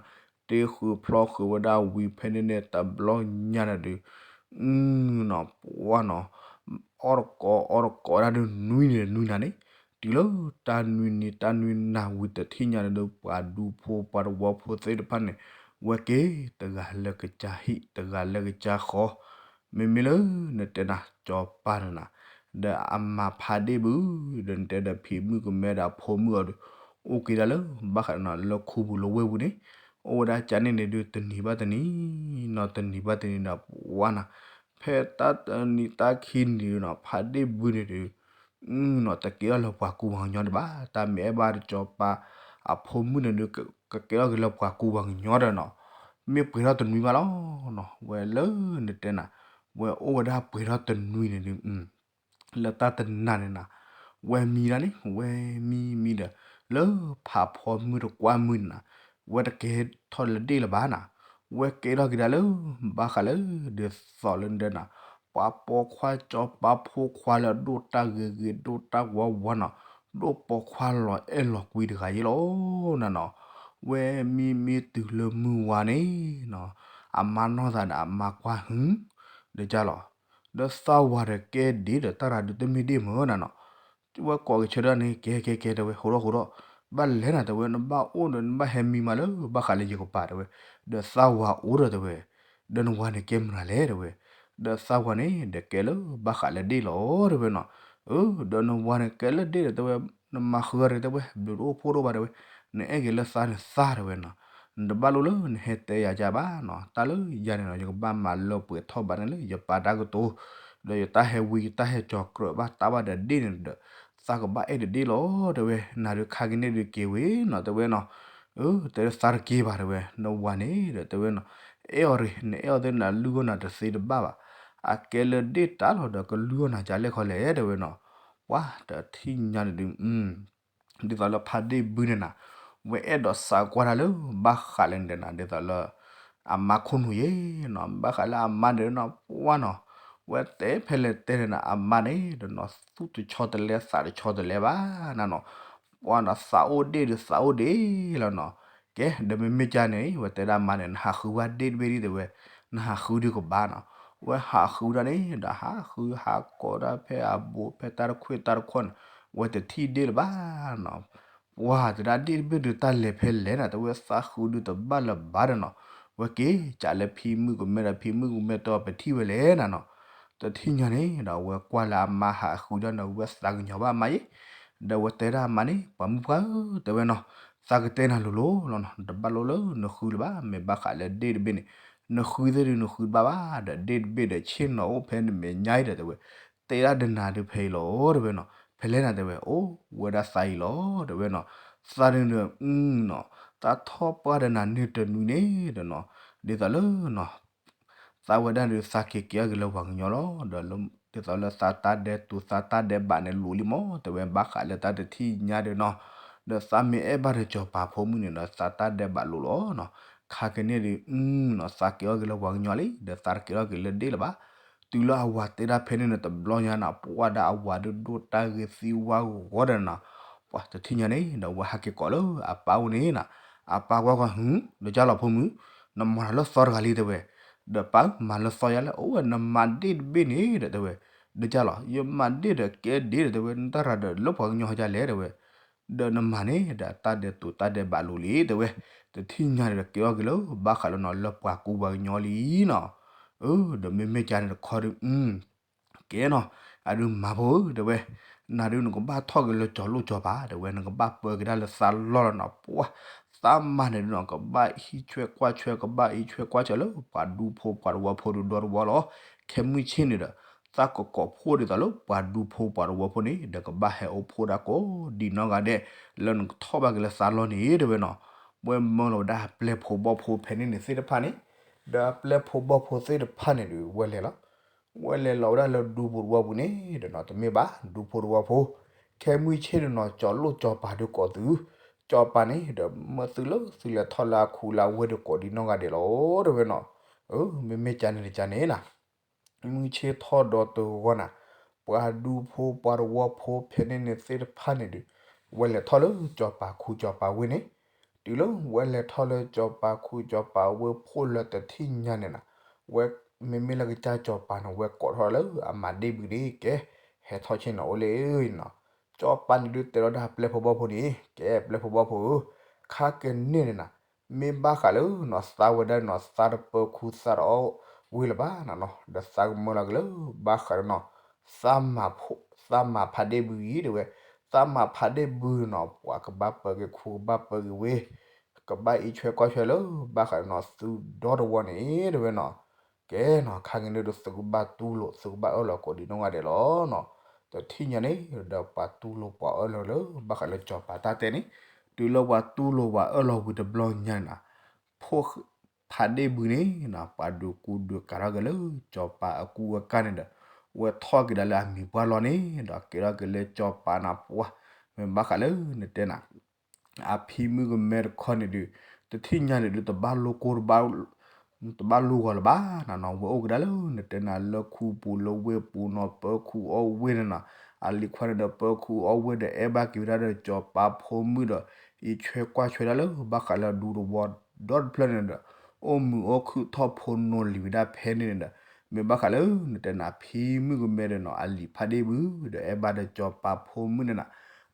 တ့ဃုာ်ဖျီဃုာ်ဝဲဒၣ်ဝံၤဖဲန့ၣ်န့ၣ် တဘျီညါန့ၣ်ဒီး နီၤ ပှၢ်နီၤ အီၣ်တကိးအီၣ်တကိးဒၣ်ဒီးနွံန့ၣ်နွံနၤန့ၣ်, တုၤလၢတၢ်နွံနံၤတၢ်နွံနၤဝံၤတထံၣ်ညါန့ၣ်ဒီး ပှၤဒူဖိပှၤတဝီဖိသ့ၣ်တဖၣ်န့ၣ် ဝဲက့ၤတဂၤလၢကစၢ်ဟံၣ် တဂၤလၢကစၢ်ဃီ, မ့မ့ၢ်လၢနတဲနၤ စီၤပၤန့ၣ်နၤ ဒီးအမါဖးဒ့ၣ်ဘု ဒီးနတဲဒီးဖံးမုၣ်ကမဲဒီးအဖိမုၣ်အီၤဒီး အိၣ်က့ၤဒၣ်လၢ ဘၣ်ဃးဒီးနၤ လၢခူပူၤလၢဝ့ၢ်ပူၤန့ၣ်, အိၣ်ဝဲဒၣ်ကန့ၣ်န့ၣ်ဒီး တနံၤဘၣ်တနံၤနီၤ တနံၤဘၣ်တနံၤဒီး ပှၢ်နၤ ဖဲတၢ်တနံၤတၢ်ခံနံၤနီၤ ဖးဒ့ၣ်ဘုန့ၣ်ဒီး နီၤ တကဲထီၣ်လၢပှၤကူပှၤကညီဒံးဘၣ်. တၢ်မ့ၢ်အဲၣ်ဘၣ်စီၤပၤအဖိမုၣ်န့ၣ်ဒီး ကကဲထီၣ်က့ၤလၢပှၤကူပှၤကညီဒီးနီၤ, မ့ၢ်ပှဲၤထီၣ်တနွံဘၣ်လီၤနီၤ. ဝဲလၢနတဲနၤ ဝဲအိၣ်ဝဲဒၣ်ပှဲၤထီၣ်တနွံန့ၣ်ဒီး လၢတၢ်တနၤန့ၣ်နၤ ဝဲမံဒၣ်န့ၣ် ဝဲမံမံဒီး လၢဖးဖီမုၢ်တကွၢ်မုၢ်န့ၣ်နၤ ဝဲတကဲထီၣ်လၢဒ့ၣ်လၢၤဘၣ်နၤ, ဝဲကဲထီၣ်က့ၤဒၣ်လၢ ဘၣ်ဃးလၢ ဒ်သိးလၢနတဲနၤ ပှၤပိာ်ခွါစီၤပၤဖိခွါလၢအဒိၣ်တၢ်ဂ့ၤဂ့ၤ ဒိၣ်တၢ်ဝါဝါနီၤ, ဒိၣ်ပိာ်ခွါလီၤအဲၣ်လီၤကွံတဂၤဃီလီၤနၤနီၤ. ဝဲမံမံတုၤလၢမုၢ်ဝါန့ၣ် အမါနီၢ်သးဒီးအမါကွၢ်ဟု ဒီးကၢ်လီၤ ဒီးသးဝၤဒီးကဲဒ့ၣ်ဒီး တၢ်ရၤဒုးတမ့ၢ်ဒ့ၣ်မုၢ်နၤနီၤ. ဝဲကိးက့ၤဆၢဒၣ်န့ၣ် ကဲကဲကဲတဲဝဲ ဟိးထီၣ်ဟိးထီၣ် ဘၣ်လဲၤနၤတဲဝဲ နဘၣ်အိၣ်ဒီး နဘၣ်ဟဲမံမးလၢ ဘၣ်ဃးလၢယကပၤတဲဝဲ, ဒီးသးဝၤအိၣ်ဒီးတဲဝဲ, ဒီးနဝၤန့ၣ်ကဲမနုၤလဲၣ်တဲဝဲ, ဒီးသးဝၤန့ၣ် ဒီးကဲလၢဘၣ်ဃးလၢဒ့ၣ်လီၤတဲဝဲနီၤ. ဒီးနဝၤန့ၣ်ကဲလၢဒ့ၣ်ဒီးတဲဝဲ, နမၤဃုာ်အီၤတဲဝဲ ဘျုးတအိၣ်ဖှိၣ်တအိၣ်ဘၣ်တဲဝဲ, နအဲၣ်က့ၤလၢသးန့ၣ်သးတဲဝဲနီၤ. နတဘၣ်လိၣ်လၢနဟဲတဲယၤကၢ်ဘၣ်နီၤ. တၢ်လၢယၤန့ၣ်နီၤ ယကဘၣ်မၤလၢပှဲၤထီၣ်ဘးန့ၣ်လၢ ယပၢ်တၢ်ကတိၤ, ဒီးယတၢ်ဟဲဝံ ယတၢ်ဟဲကၠီၤကြၢးဘၣ်တၢ်ဘၣ်ဒီးဒ့ၣ်န့ၣ်ဒီး သးကဘၣ်အဲၣ်ဒီးဒ့ၣ်လီၤတဲဝဲ. နၤဒုးခါက့ၤန့ၣ်ဒုးက့ၤဝဲနီၤတဲဝဲနီၤ. တဲသးတက့ၤဘၣ်တဲဝဲ, နဝၤန့ၣ်ဒီးတဲဝဲနီၤ, အဲၣ်အီၤရ့ၣ် နအဲၣ်အီၤသ့ၣ်နလုၢ်အီၣ်နၤတသ့တဘၣ်ဘၣ်. အကဲလၢဒ့ၣ်တၢ်လီၤဒီးကလုၢ်အီၣ်နၤကလဲၣ်ခီလဲၣ်တဲဝဲနီၤ. ပှၤတထံၣ်ညါန့ၣ်ဒုး ဒ်သိးလၢဖးဒ့ၣ်ဘုန့ၣ်နၤ, ဝဲအဲၣ်ဒိးသးကွၢ်တၢ်လၢ ဘၣ်ဃးလၢနဒဲနၤ ဒ်သိးလၢ အမါခိၣ်နူာ်ယဲနီၤ, ဘၣ်ဃးလၢအမါန့ၣ်နီၤ ပှၢ်နီၤ, ဝဲတဲဖဲလဲၣ်တဲန့ၣ်နၤ အမါန့ၣ်ဒီးနီၤ သူၣ်တဆီတလဲသးတဆီတလဲဘၣ်နၤနီၤ, ပှၢ်နီၤ သးအိၣ်ဒ့ၣ်ဒီးသးအိၣ်ဒ့ၣ်လီၤနီၤ. ကဲ ဒီးမ့မ့ၢ်ကၢ်န့ၣ် ဝဲတဲဒၣ်အမါန့ၣ် နဟးဃုဝဲဒ့ၣ်တဘ့ၣ်ဒ်တဲဝဲ, နဟးဃုဒုးကဘၣ်နီၤ. ဝဲဟးဃုဒၣ်န့ၣ်ဒီး ဟးဃုဟးကိးဒၣ်ဖဲအဘူး ဖဲတၢ်တခွဲၣ်တၢ်တခွဲၣ်န့ၣ် ဝဲတထံၣ်ဒ့ၣ်လၢၤဘၣ်နီၤ. ပှၤတဲဒၣ်ဒ့ၣ်တဘ့ၣ်ဒုးတၢ်လဲၤဖဲလဲၣ်နၤ တဲဝဲသးဃုဒုးတဘၣ်လၢၤဘၣ်ဒီးနီၤ, ဝဲက့ၤကးလၢဖံမုၣ်ကမဲဒီး ဖံမုၣ်ကမဲတဲအီၤ ပထံၣ်ဝဲလဲၣ်နၤနီၤ. တထံၣ်ညါန့ၣ်ဒီး ဝဲကွၢ်လၢအမါဟးဃုဒၣ်န့ၣ် ဝဲသးကညီၤဘၣ်အမါယဲ, ဒီးဝဲတဲဒၣ်အမါန့ၣ် ပှၤမုၣ်ပှၢ်ဧၢ တဲဝဲနီၤ, သးကတဲနၤလိၤလိၤလီၤနီၤ, တဘၣ်လိၣ်လၢနဃုလၢၤဘၣ်, မ့ၢ်ဘၣ်ဃးလၢဒ့ၣ်တဘ့ၣ်န့ၣ် နဃုသ့ၣ်ဒုးနဃုတဘၣ်ဘၣ်, ဒီးဒ့ၣ်တဘ့ၣ်ဒီးဆ့ၣ်နီၤအိၣ်ဖဲနမဲာ်ညါအံၤဒီးတဲဝဲ, တဲဒၣ်ဒီးနၤဒုးဖဲအံၤလီၤတဲဝဲနီၤ, ဖဲလဲၣ်နၤတဲဝဲ, အိၣ်ဝဲဒၣ်သးအံၤလီၤတဲဝဲနီၤ, သးဒုးဒီး နီၤ, သးထီၣ်ပှၢ်ဒီးနၤန့ၣ်တနွံန့ၣ်ဒီးနီၤ, ဒ်သိးလၢနီၤ သးဝဲဒၣ်ဒုးသးက့ၤက့ၤအီၣ်က့ၤလၢပှၤကညီလီၤ, ဒီးဒ်သိးလၢသးတၢ်ဒဲးတူာ်သးတၢ်ဒဲးဘးန့ၣ်လိၤလံမး တဲဝဲ, ဘၣ်ဃးလၢတၢ်တထံၣ်ညါဒီးနီၤ, ဒီးသးမ့ၢ်အဲၣ်ဘၣ်ဒီးစီၤပၤဖိမုၣ်န့ၣ်ဒီး သးတၢ်ဒဲးဘးလိၤလီၤနီၤ, ခါက့ၤန့ၣ်ဒုး နီၤ သးက့ၤအီၣ်က့ၤလၢပှၤကညီလံ, ဒီးသးတက့ၤအီၣ်က့ၤလၢဒ့ၣ်လၢၤဘၣ်. တုၤလၢအဝၤတဲဒၣ်ဖဲန့ၣ်န့ၣ် တဘျီညါနၤ ပှၢ်ဒၣ်အဝၤဒုးဒိၣ်တၢ်ဂ့ၤသံဝါဂီၤဒီးနၤ, ပှၤတထံၣ်ညါန့ၣ်ဒီး ဝဲဟးက့ၤကိးလၢအပၢ်အိၣ်န့ၣ်နၤ, အပၢ်ကွၢ်ကွၢ် ဟူ, ဒီးကၢ်လီၤဖိမုၣ်, နမၤတၢ်လၢသီတဂၤလံတဲဝဲ, ဒီးပၢ်မၤလၢသီယါလဲၣ်, အိၣ်ဝဲနမၤဒ့ၣ်တဘ့ၣ်န့ၣ်ဒီးတဲဝဲ, ဒီးကၢ်လီၤ ယမၤဒ့ၣ်ဒီးကဲဒ့ၣ်ဒီးတဲဝဲ နတၢ်ရၤဒီးလၢပှၤကညီဟဲကလဲၣ်တဲဝဲ ဒီးနမၤန့ၣ်ဒီးတၢ်ဒဲးတူာ်တၢ်ဒဲးဘးလိၤလံတဲဝဲ, တထံၣ်ညါန့ၣ်ဒီးက့ၤအီၣ်က့ၤလၢဘၣ်ဃးလၢနီၤ လၢပှၤကူပှၤကညီလံနီၤ, ဒီးမ့မ့ၢ်ကၢ်န့ၣ်တခီဒီး ကဲနီၤ, အဒုးမၤဖိဧၢတဲဝဲ, နၤဒုးနကဘၣ်ထီၣ်က့ၤလၢကၠီၤလိၣ်ကၠီၤပၤတဲဝဲ, နကဘၣ်ပၢက့ၤဒၣ်လၢသးလီၢ်လီၤနီၤ, ပှၢ်, သးမါန့ၣ်ဒုးနီၤ ကဘၣ်ဟံးဆွဲကွၢ်ဆွဲ ကဘၣ်အံးဆွဲကွၢ်ဆွဲလၢပှၤဒူဖိပှၤတဝီဖိဒုးဒီတဝီလီၤ, ခဲမုၢ်ဆ့ၣ်န့ၣ်ဒီး သးကကိးဖှိၣ်ဒ်သိးလၢပှၤဒူဖိပှၤတဝီဖိန့ၣ် ဒီးကဘၣ်ဟဲအိၣ်ဖှိၣ်ဒၣ်ကိးဒံးနီၢ်ဂၤဒဲး, လၢနကထီၣ်ဘၣ်က့ၤလၢသးလီၢ်န့ၣ်တဲဝဲနီၤ, ဝဲမၢလီၤဝဲဒၣ်အပျဲၢ်ဖိဘီၣ်ဖိဖဲန့ၣ်န့ၣ်သ့ၣ်တဖၣ်န့ၣ်, ဒီးအပျဲၢ်ဖိဘီၣ်ဖိသ့ၣ်တဖၣ်န့ၣ်ဒုးဝဲလဲၤလီၤ ဝဲလဲၤလီၤဝဲဒၣ်လၢဒူဖိတဝီပူၤန့ၣ်ဒီးနီၤ တမ့ၢ်ဘၣ် ဒူဖိတဝီဖိ, ခဲမုၢ်ဆ့ၣ်ဒီးနီၤ ကၠီၤလိၣ်ကၠီၤပၤဒုးကိးသု, ကၠီၤပၤန့ၣ်ဒီး မၢသုလၢသုလဲၤထီၣ်လၢအခူလၢအဝ့ၢ်ဒီးကိးဒံးနီၢ်ဂၤဒဲးလီၤ တဲဝဲနီၤ. မ့မ့ၢ်ကန့ၣ်တကန့ၣ်နီၤ မုၢ်ဆ့ၣ်ထီၣ်ဒီးတဂီၤနၤ, ပှၤဒူဖိပှၤတဝီဖိဖဲန့ၣ်န့ၣ်သ့ၣ်တဖၣ်န့ၣ်ဒီး ဝဲလဲၤထီၣ်လၢကၠီၤပၤခူကၠီၤပၤဝ့ၢ်န့ၣ်, တုၤလၢဝဲလဲၤထီၣ်လၢကၠီၤပၤခူကၠီၤပၤဝ့ၢ်ဖှိၣ်လၢတထံၣ်ညါန့ၣ်နီၤ, ဝဲမ့မ့ၢ်လၢကစၢ်ကၠီၤပၤန့ၣ် ဝဲကိးထီၣ်လၢအမၤဒ့ၣ်ဘုန့ၣ် ကဲ ဟဲထီၣ်ဆ့ၣ်နီၤအိၣ်လၢအံၤနီၤ, ကၠီၤပၤန့ၣ်ဒုးတဲလီၤဒၣ်ပျဲၢ်ဖိဘီၣ်ဖိန့ၣ် ကဲပျဲၢ်ဖိဘီၣ်ဖိဧၢ, ခါကန့ၣ်န့ၣ်နီၤ မ့ၢ်ဘၣ်ဃးလၢနီၤ သးဝဲဒၣ်နီၤ သးတပၢၤခူသးတအီၣ်ဝ့ၢ်လၢၤဘၣ်နီၤနီၤ, ဒီးသးကမၢလီၤက့ၤလၢ ဘၣ်ဃးဒီးနီၤ သးမၤဖးဒ့ၣ်ဘုအံၤ တဲဝဲ, သးမၤဖးဒ့ၣ်ဘုနီၤ ပှၤကဘၣ်ပၢက့ၤခူကဘၣ်ပၢက့ၤဝ့ၢ်, ကဘၣ်အံးဆွဲကွၢ်ဆွဲလၢ ဘၣ်ဃးဒီးနီၤ သုဒီတဝီန့ၣ် တဲဝဲနီၤ, ကဲနီၤ ခါကန့ၣ်ဒုးသုကဘၣ်တူၢ်လိာ် သုကဘၣ်အၢၣ်လီၤကိးဒံးနီၢ်ဂၤဒဲးလီၤနီၤ, တထံၣ်ညါန့ၣ်ဒီးပှၤတူၢ်လိာ်ပှၤအၢၣ်လီၤလၢ ဘၣ်ဃးလၢကၠီၤပၤတၢ်တဲန့ၣ်, တုၤလၢပှၤတူၢ်လိာ်ပှၤအၢၣ်လီၤဝံၤတဘျီညါန့ၣ်နီၤ ဖိဖးဒ့ၣ်ဘုန့ၣ်နီၤ ပှၤဒုးကူဒုးကၤထီၣ်က့ၤလၢကၠီၤပၤအကူအကၤန့ၣ်ဒီး ဝဲထီၣ်က့ၤဒၣ်လၢအမံၤပှၢ်လီၤန့ၣ်ဒီး ကဲထီၣ်က့ၤလၢကၠီၤပၤန့ၣ်ပှၢ်, မ့ၢ်ဘၣ်ဃးလၢနတဲနၤ အဖံမုၣ်ကမဲတခီန့ၣ်ဒုး တထံၣ်ညါန့ၣ်ဒုး တဘၣ်လိၣ်ကိၢ် တဘၣ်လိၣ်ဂီၤလၢၤဘၣ်နီၤနီၤ, ဝဲအိၣ်က့ၤဒၣ်လၢနတဲနၤလၢခူပူၤလၢဝ့ၢ်ပူၤနီၤ ပၢခူအီၣ်ဝ့ၢ်န့ၣ်နီၤ, အလံၤခွါန့ၣ်ဒီးပၢခူအီၣ်ဝ့ၢ်ဒီး အဲၣ်ဘၣ်က့ၤဝဲဒၣ်ဒီးကၠီၤပၤဖိမုၣ်ဒီး အံးဆွဲကွၢ်ဆွဲဒၣ်လၢ ဘၣ်ဃးလၢဒူသဝီဒီတဖျၢၣ်န့ၣ်ဒီး အိၣ်မုာ်အိၣ်ခုၣ်ထီၣ်ဖိနီၤလံၤဝဲဒၣ်ဖဲန့ၣ်န့ၣ်ဒီး မ့ၢ်ဘၣ်ဃးလၢနတဲနၤဖံမုၣ်ကမဲဒီးနီၤ အလံၤဖးဒ့ၣ်ဘုဒီး အဲၣ်ဘၣ်ဒီးကၠီၤပၤဖိမုၣ်န့ၣ်နီၤ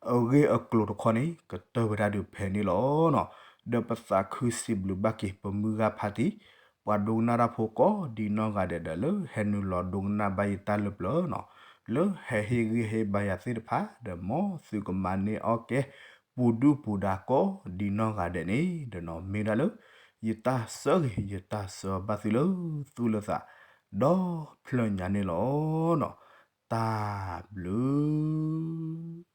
အဂ့ၢ်အကျိၤတခီန့ၣ် ကတၢၢ်ဝဲဒၣ်ဒုးဖဲန့ၣ်လီၤနီၤ, ဒီးပသးခုစံးဘျုးဘၣ်က့ၤပမုၢ်ဂၤဖးတံၢ် ပှၤဒိကနၣ်တၢ်ဖိကိးဒံးနီၢ်ဂၤဒဲးဒီး လၢဟဲနုာ်လီၤဒိကနၣ်ဘၣ်ယတၢ်လၢပျၢၤနီၤ, လၢဟဲဟ့ၣ်ဂံၢ်ဟ့ၣ်ဘါယၤသ့ၣ်တဖၣ် ဒီးမ်သုကမၤန့ၢ်အီၣ်ကဲ ပူၤဒုၣ်ပူၤဒါကိးဒံးနီၢ်ဂၤဒဲးန့ၣ် ဒီးနီၤမ့ၢ်ဝဲဒၣ်လၢ ယတၢ်ဆၢဂ့ၤ ယတၢ်ဆၢဘၣ်သုလၢသူၣ်လၢသး ဒီဖျၢၣ်ညါန့ၣ်လီၤနီၤ, တၢ်ဘျုး